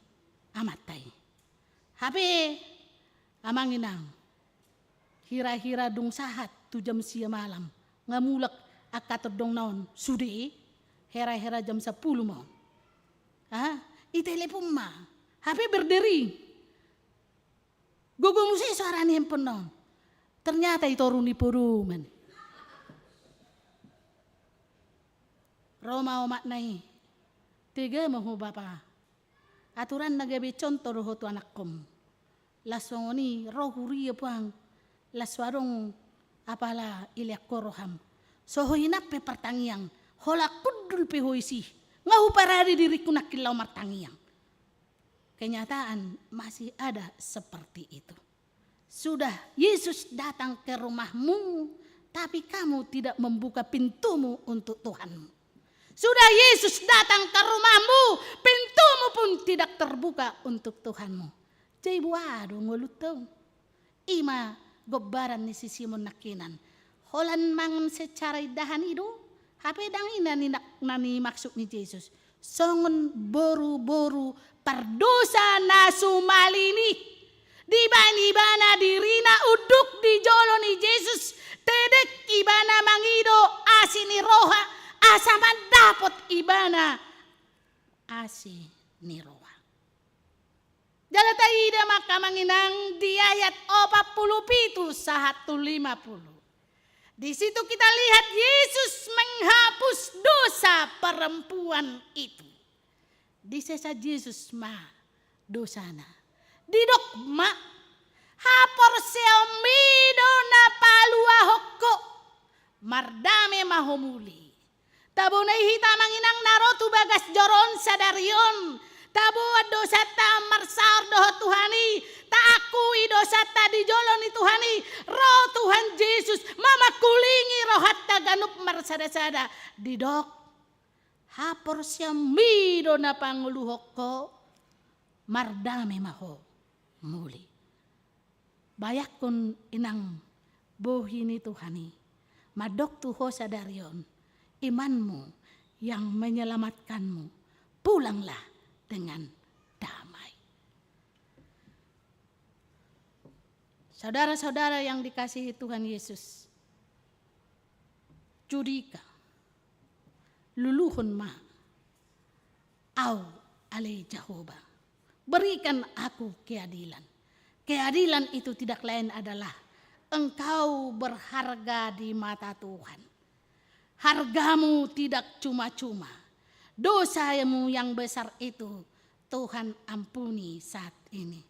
amanta i. Hape, amang inang, hira-hira dung sahat tu jam sia malam, nga mulak angka tondongna on, sude, hera-hera jam sampulu ma on. Ah, itelepon ma. Hape berdering. Gogo muse suara ni handphone on. Ternyata i toru ni podoman. Ro ma omakna i. Tega ma ho bapa. Aturan na gabe contoh do ho tu anakkom. Las songon i ro huria puang. Las so adong apala ilean ho roham. So ho hinap pe partangiang. Holan hundul pe ho isi. Nga huparade diringku nangkin laho martangiang. Kenyataan masih ada seperti itu. Sudah Yesus datang ke rumahmu, tapi kamu tidak membuka pintumu untuk Tuhanmu. Sudah Yesus datang ke rumahmu, pintumu pun tidak terbuka untuk Tuhanmu. Jadi boha do ngolunta on? Ima gombaran ni si Simon nangkinan. Holan mangan secara indahan i do, hape ndang i na ni, na ni maksud ni Jesus. Songon boru-boru pardosa na sumalin i. Dibaen ibana dirina unduk di jolo ni Jesus, tedek ibana mangido asi ni roha, asa mandapot ibana asi ni roha. Jala taida ma angka amang inang di ayat opat puluh pitu sahat tu lima puluh. Di situ kita lihat Yesus menghapus dosa perempuan itu. Disesa Jesus ma dosana. Didok ma, haporseaonmi do na paluahon ho. Mardame ma ho muli. Tabo na i hita amang inang na ro tu bagas joro on sadari on. Taboan dosanta, marsaor dohot Tuhan i. Taakui dosanta di jolo ni Tuhan i. Ro Tuhan Jesus mamangkulingi rohanta ganup marsada-sada. Didok, haporseaonmi do na pangoluhon ho, mardame ma ho muli. Bayangkon inang bohi ni Tuhan i, mandok tu ho sadari on, imanmu yang menyelamatkanmu, pulanglah dengan damai. Saudara-saudara yang dikasihi Tuhan Yesus, judika, luluhon ma au ale Jahowa. Berikan aku keadilan. Keadilan itu tidak lain adalah engkau berharga di mata Tuhan. Hargamu tidak cuma-cuma. Dosamu yang besar itu Tuhan ampuni saat ini.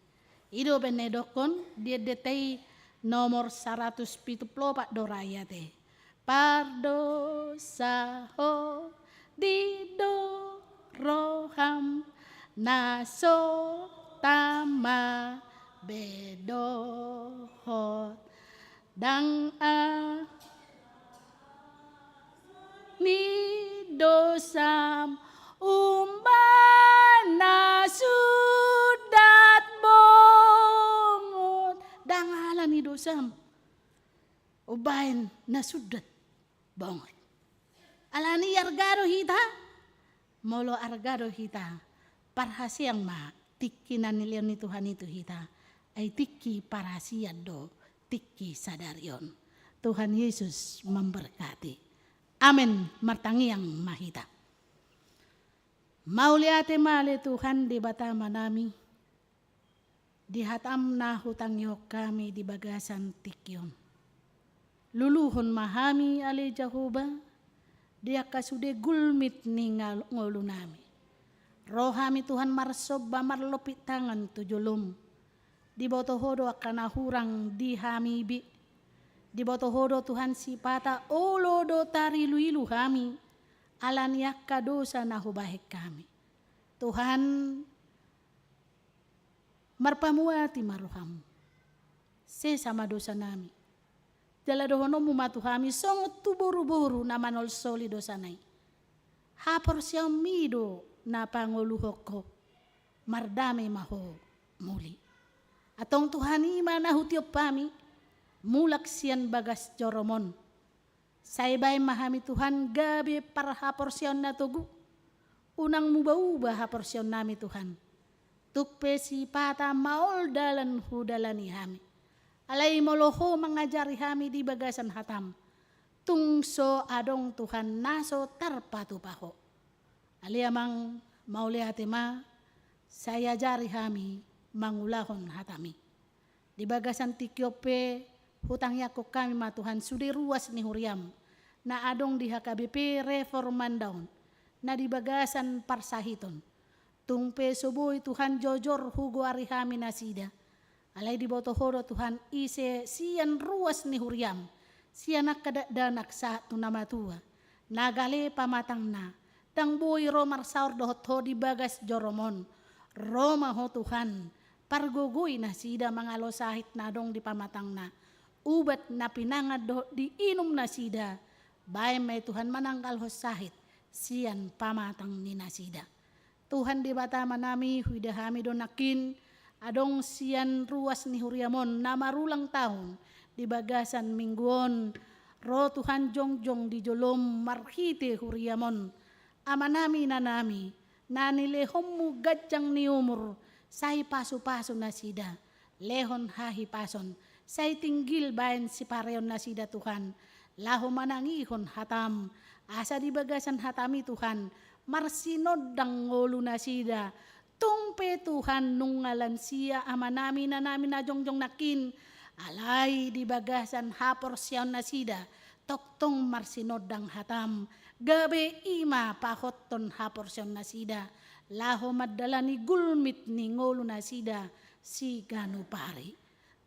I do umbahen na didokkon di Ende ta i nomor saratus pitu pulu opat do ra ayat i. Pardosa ho, didok roham, na so tama be dohot. Ndang a ni dosam umbahen na sundat bongot. Ndang ala ni dosam umbahen na sundat bongot. Alani i arga do hita, molo arga do hita, parhaseang ma tingki na nilehon ni Tuhan i tu hita, ai tingki parhasean do tingki sadari on. Tuhan Yesus memberkati. Amen. Martangiang ma hita. Mauliate ma ale Tuhan Debata Amanami, di hataM na hutangihon hami di bagasan tingki on. Luluhon ma hami ale Jahowa, di angka sude gulmit ni ngal-, ngolunami. Ro hami Tuhan marsomba marlompit tangan tu joloM. Diboto Ho do angka na hurang di hami be. Diboto Ho do Tuhan sipata olo do tarilu-ilu hami. Alani angka dosa na hubahen hami. Tuhan, marpamuati ma rohaM. Sesa ma dosanami. Jala dohononMu ma tu hami songon tu boru-boru na manolsoli dosana i. Haporseaonmi do na pangoluhon ho. Mardame ma ho muli. Antong Tuhan i ma na hutiop hami. Mulak sian bagas joroM on. Sai baen ma hami Tuhan gabe parhaporseaon na togu. Unang muba-uba haporseaonnami Tuhan. Tung pe sipata maol dalan hudalani hami. Alai molo Ho mangajari hami di bagasan hataM. Tung so adong Tuhan na so tarpatupa Ho. Ale Amang mauliate ma, sai ajari hami mangulahon hataMi. Di bagasan tingki on pe, hutangiangkon hami ma Tuhan sude ruas ni huriaM, na adong di H K B P Reformanda on, na di bagasan parsahiton. Tung pe so boi Tuhan jojor hugoari hami nasida. Alai diboto Ho do Tuhan ise sian ruas ni huriaM, sian angka dakdanak sahat tu na matua, na gale pamatangna, ndang boi ro marsaor dohot Ho di bagas joroM on. Ro ma Ho Tuhan, pargogoi nasida mangalo sahit na adong di pamatangna. Ubat na pinangan dohot diinum nasida, baen ma i Tuhan mananggalhon sahit sian pamatang ni nasida. Tuhan Debata Amanami, huida hami do nangkin, adong sian ruas ni huriaM on na marulang tahun di bagasan minggu on. Ro Tuhan jongjong di joloM marhite huriaM on. Amanami, Inanami, na nilehonMu ganjang ni umur, sai pasupasu nasida. Lehon hahipason, sai tinggil baen sipareon nasida Tuhan, laho manangihon hataM, asa di bagasan hataMi Tuhan, marsinondang ngolu nasida. Tung pe Tuhan nunga lansia amanami inanami na jongjong nangkin, alai di bagasan haporseaon nasida, tongtong marsinondang hataM, gabe i ma pahothon haporseaon nasida, laho mandalani gulmit ni ngolu nasida siganup ari.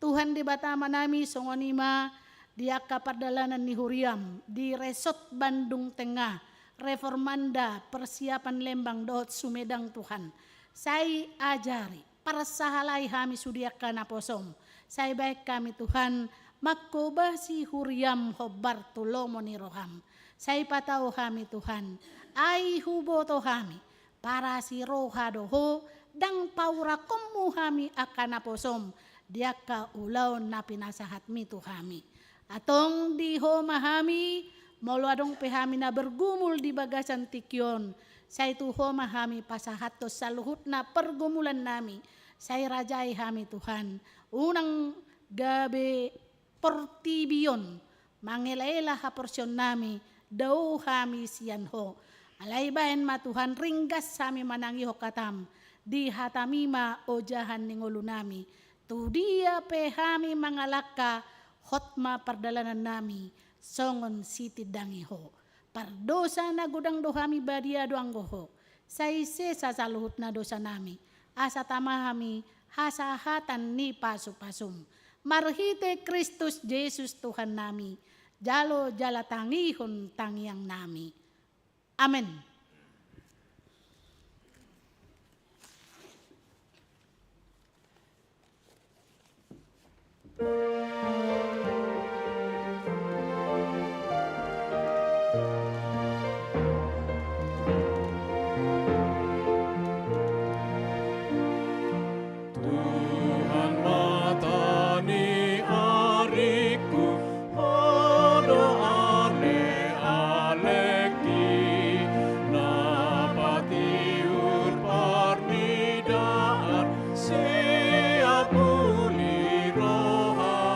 Tuhan Debata Amanami, songon i ma di angka pardalanan ni huriaM, di Resort Bandung Tengah, Reformanda, Persiapan Lembang dohot Sumedang Tuhan. Sai ajari, parsahalai hami sude angka naposoM. Sai baen hami Tuhan, manghobasi huriaM hombar tu lomo ni rohaM. Sai patau hami Tuhan, ai huboto hami, parasi roha do Ho, ndang paurakonMu hami angka naposoM, di angka ulaon na pinasahatMi tu hami. Antong di Ho ma hami, molo adong pe hami na bergumul di bagasan tingki on, sai tu Ho ma hami pasahathon saluhutna pergumulannami, sai rajai hami Tuhan, unang gabe portibi on mangelaela haporseaonnami, dao hami sian Ho. Alai baen ma Tuhan ringgas hami manangihon hataM, di hataMi ma ojahan ni ngolunami. Tu dia pe hami mangalangka, hot ma pardalanannami, songon sitindangi Ho. Pardosa na godang do hami, badia do anggo Ho. Sai sesa saluhutna dosanami, asa tama hami hasahatan ni pasupasuM. Marhite Kristus Jesus Tuhannami, jalo jala tangihon tangiangnami. Amen. Tuhan, mata ni aringku, Ho do ale-alengki, na patiur parnidaan, siap uli roha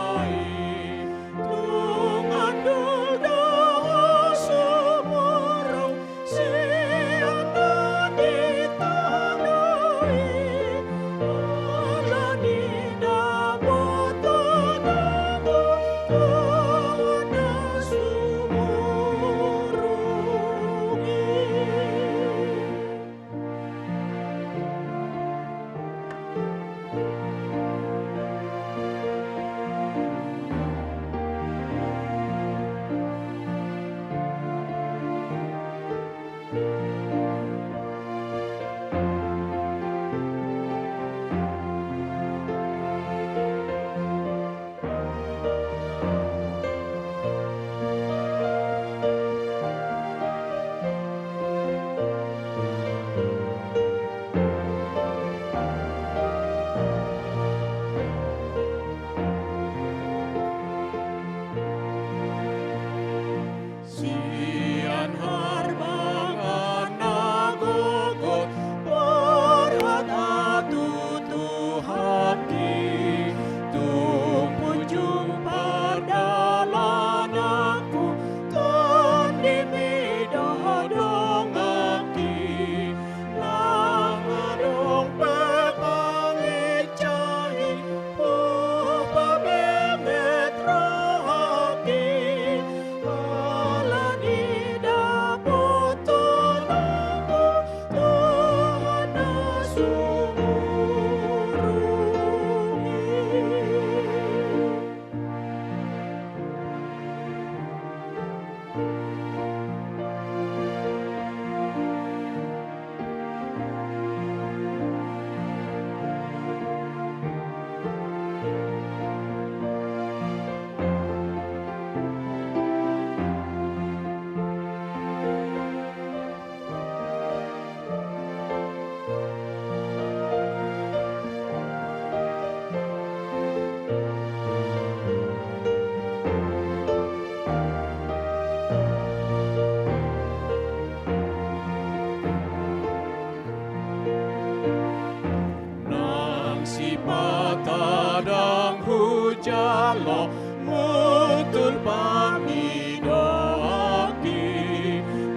Ala mutul pangidoanki,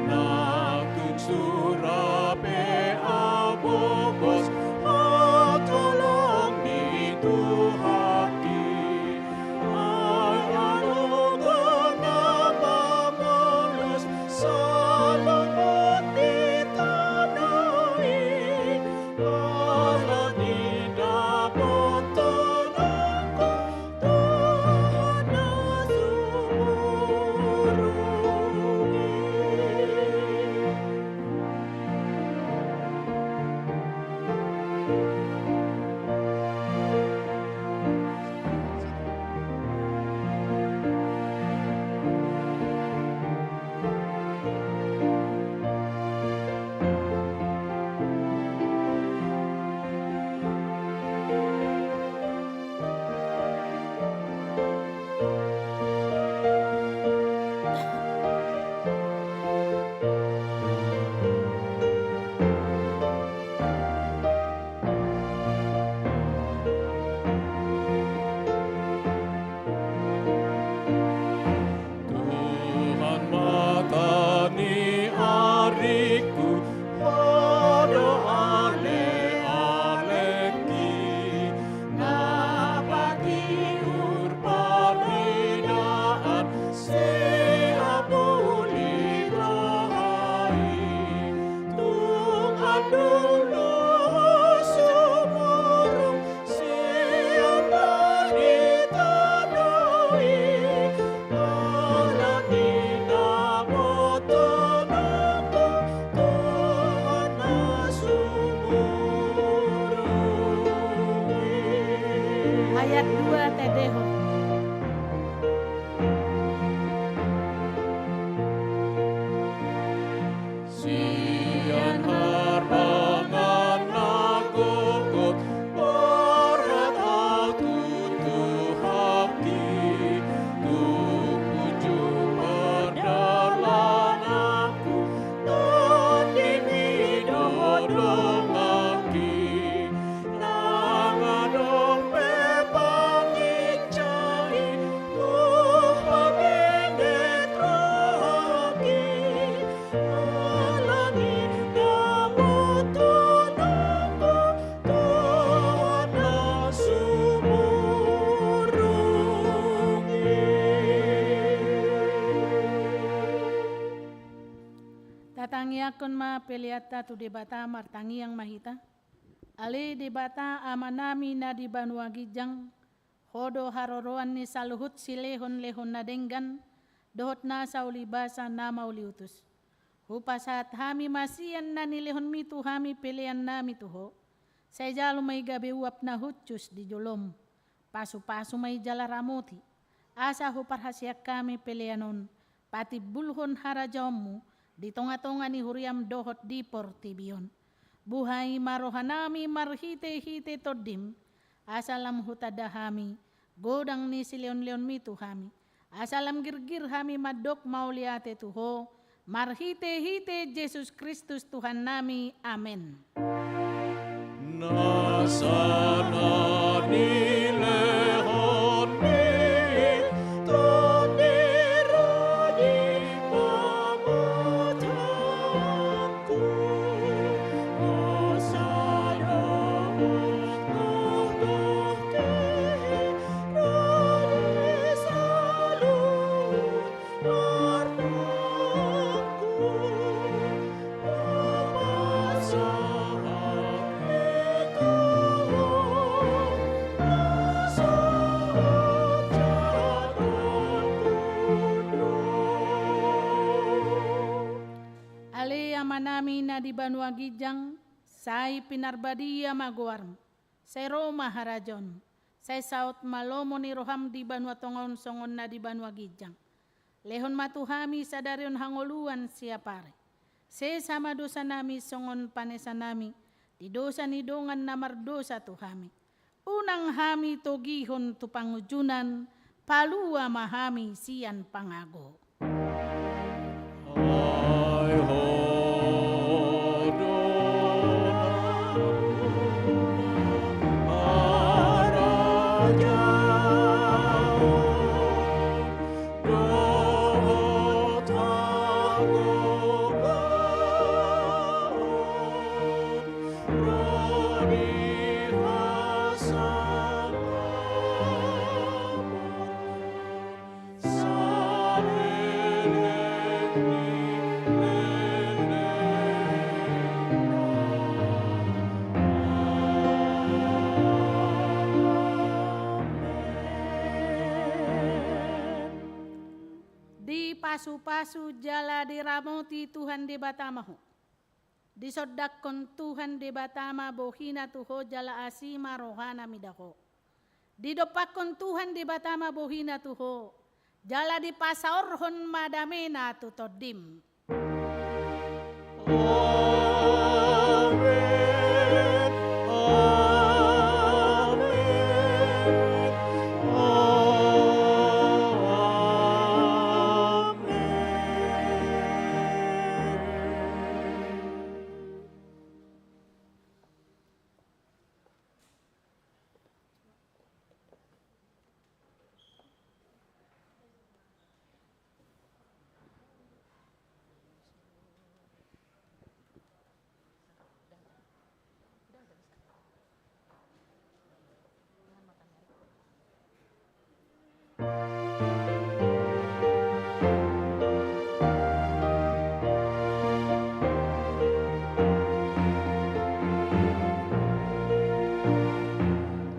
nang tung sura pe ahu bogos, hatolong ni Tuhanki. Ai anugerah na mamolus salongot di tano i, ala ni dapotan Tuhan mata ni arikku, Ho do ale-alengki, na patiur paridaan, sai apuli roha i, tung andul do sumurung, sian na di tano i, ala ni dapotan Tuhan na sumurung i. Ayat dua, tedehon. Sian harbangan na gogot, borhat ahu tu Tuhanki, tung unjung pardalananku, Tondim i do donganki, nang adong pe panginjai, hupabenget rohangki, ala ni dapotan Tuhan na sumurung i. Tatangiangkon ma peleanta tu Debata, martangiang ma hita. Ale Debata Amanami na di banua ginjang, Ho do haroroan ni saluhut silehon-lehon na denggan, dohot nasa uli basa na mauliutus. Hupasahat hami ma sian na nilehonmi tu hami peleannami tu Ho. Sai jalo ma i gabe uap na hushus di jolom. Pasu-pasu ma i jala ramoti. Asa huparhaseang hami pelean on patimbulhon harajaonmu di tonga-tonga ni huriam dohot di portibi on. Buhai ma rohanami marhite-hite Tondim, asa lam hutanda hami godang ni silehon-lehonmi tu hami, asa lam girgir hami mandok mauliate tu Ho, marhite-hite Jesus Kristus Tuhannami. Amen. Nasa na nilehonmi Tondi, ro di pamatangku, asa dohot gogohte, ro di saluhut Ale Amanami na di banua ginjang, sai pinarbadia ma goarmu. Sai ro ma harajaonmu, sai saut ma lomo ni roham di banua tonga on songon na di banua ginjang. Lehon ma tu hami sadari on hangoluan siapari. Sesa ma dosanami songon panesanami di dosa ni dongan na mardosa tu hami. Unang hami togihon tu pangunjunan, palua ma hami sian pangago. Ai Ho do harajaon, Pasu-pasu jala diramoti Tuhan Debata ma ho. Disondangkon Tuhan Debata ma bohina tu ho jala asi ma rohana mida ho. Didompakkon Tuhan Debata ma bohina tu ho, jala dipasaorhon ma damena tu tondim. Amen. Amen. Amen.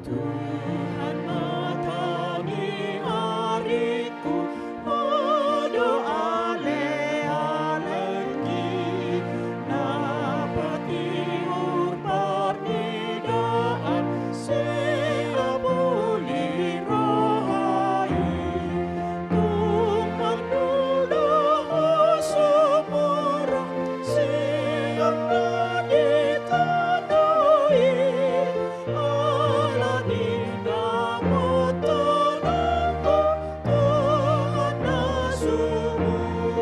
Tuhan ma tani aringku, Ho do ale-alengki, na patiur parnidaan, sai boi roha i. Tung mangido Ho sumurung, sian na di tano i. Ala ni na botoononku, Tuhan na sumurung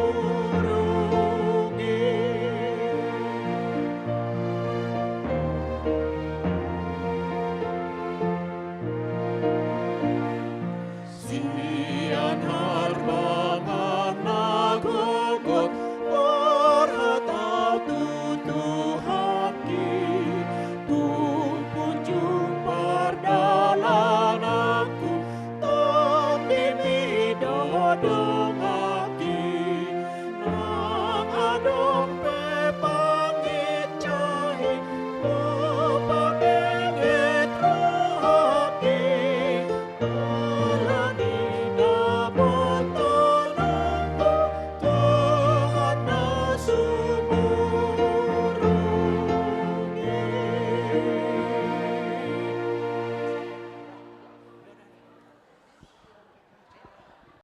i. Sian harbangan na gogot, borhat au tu Tuhanki, tung punjung pardalananku, Tondim i do do.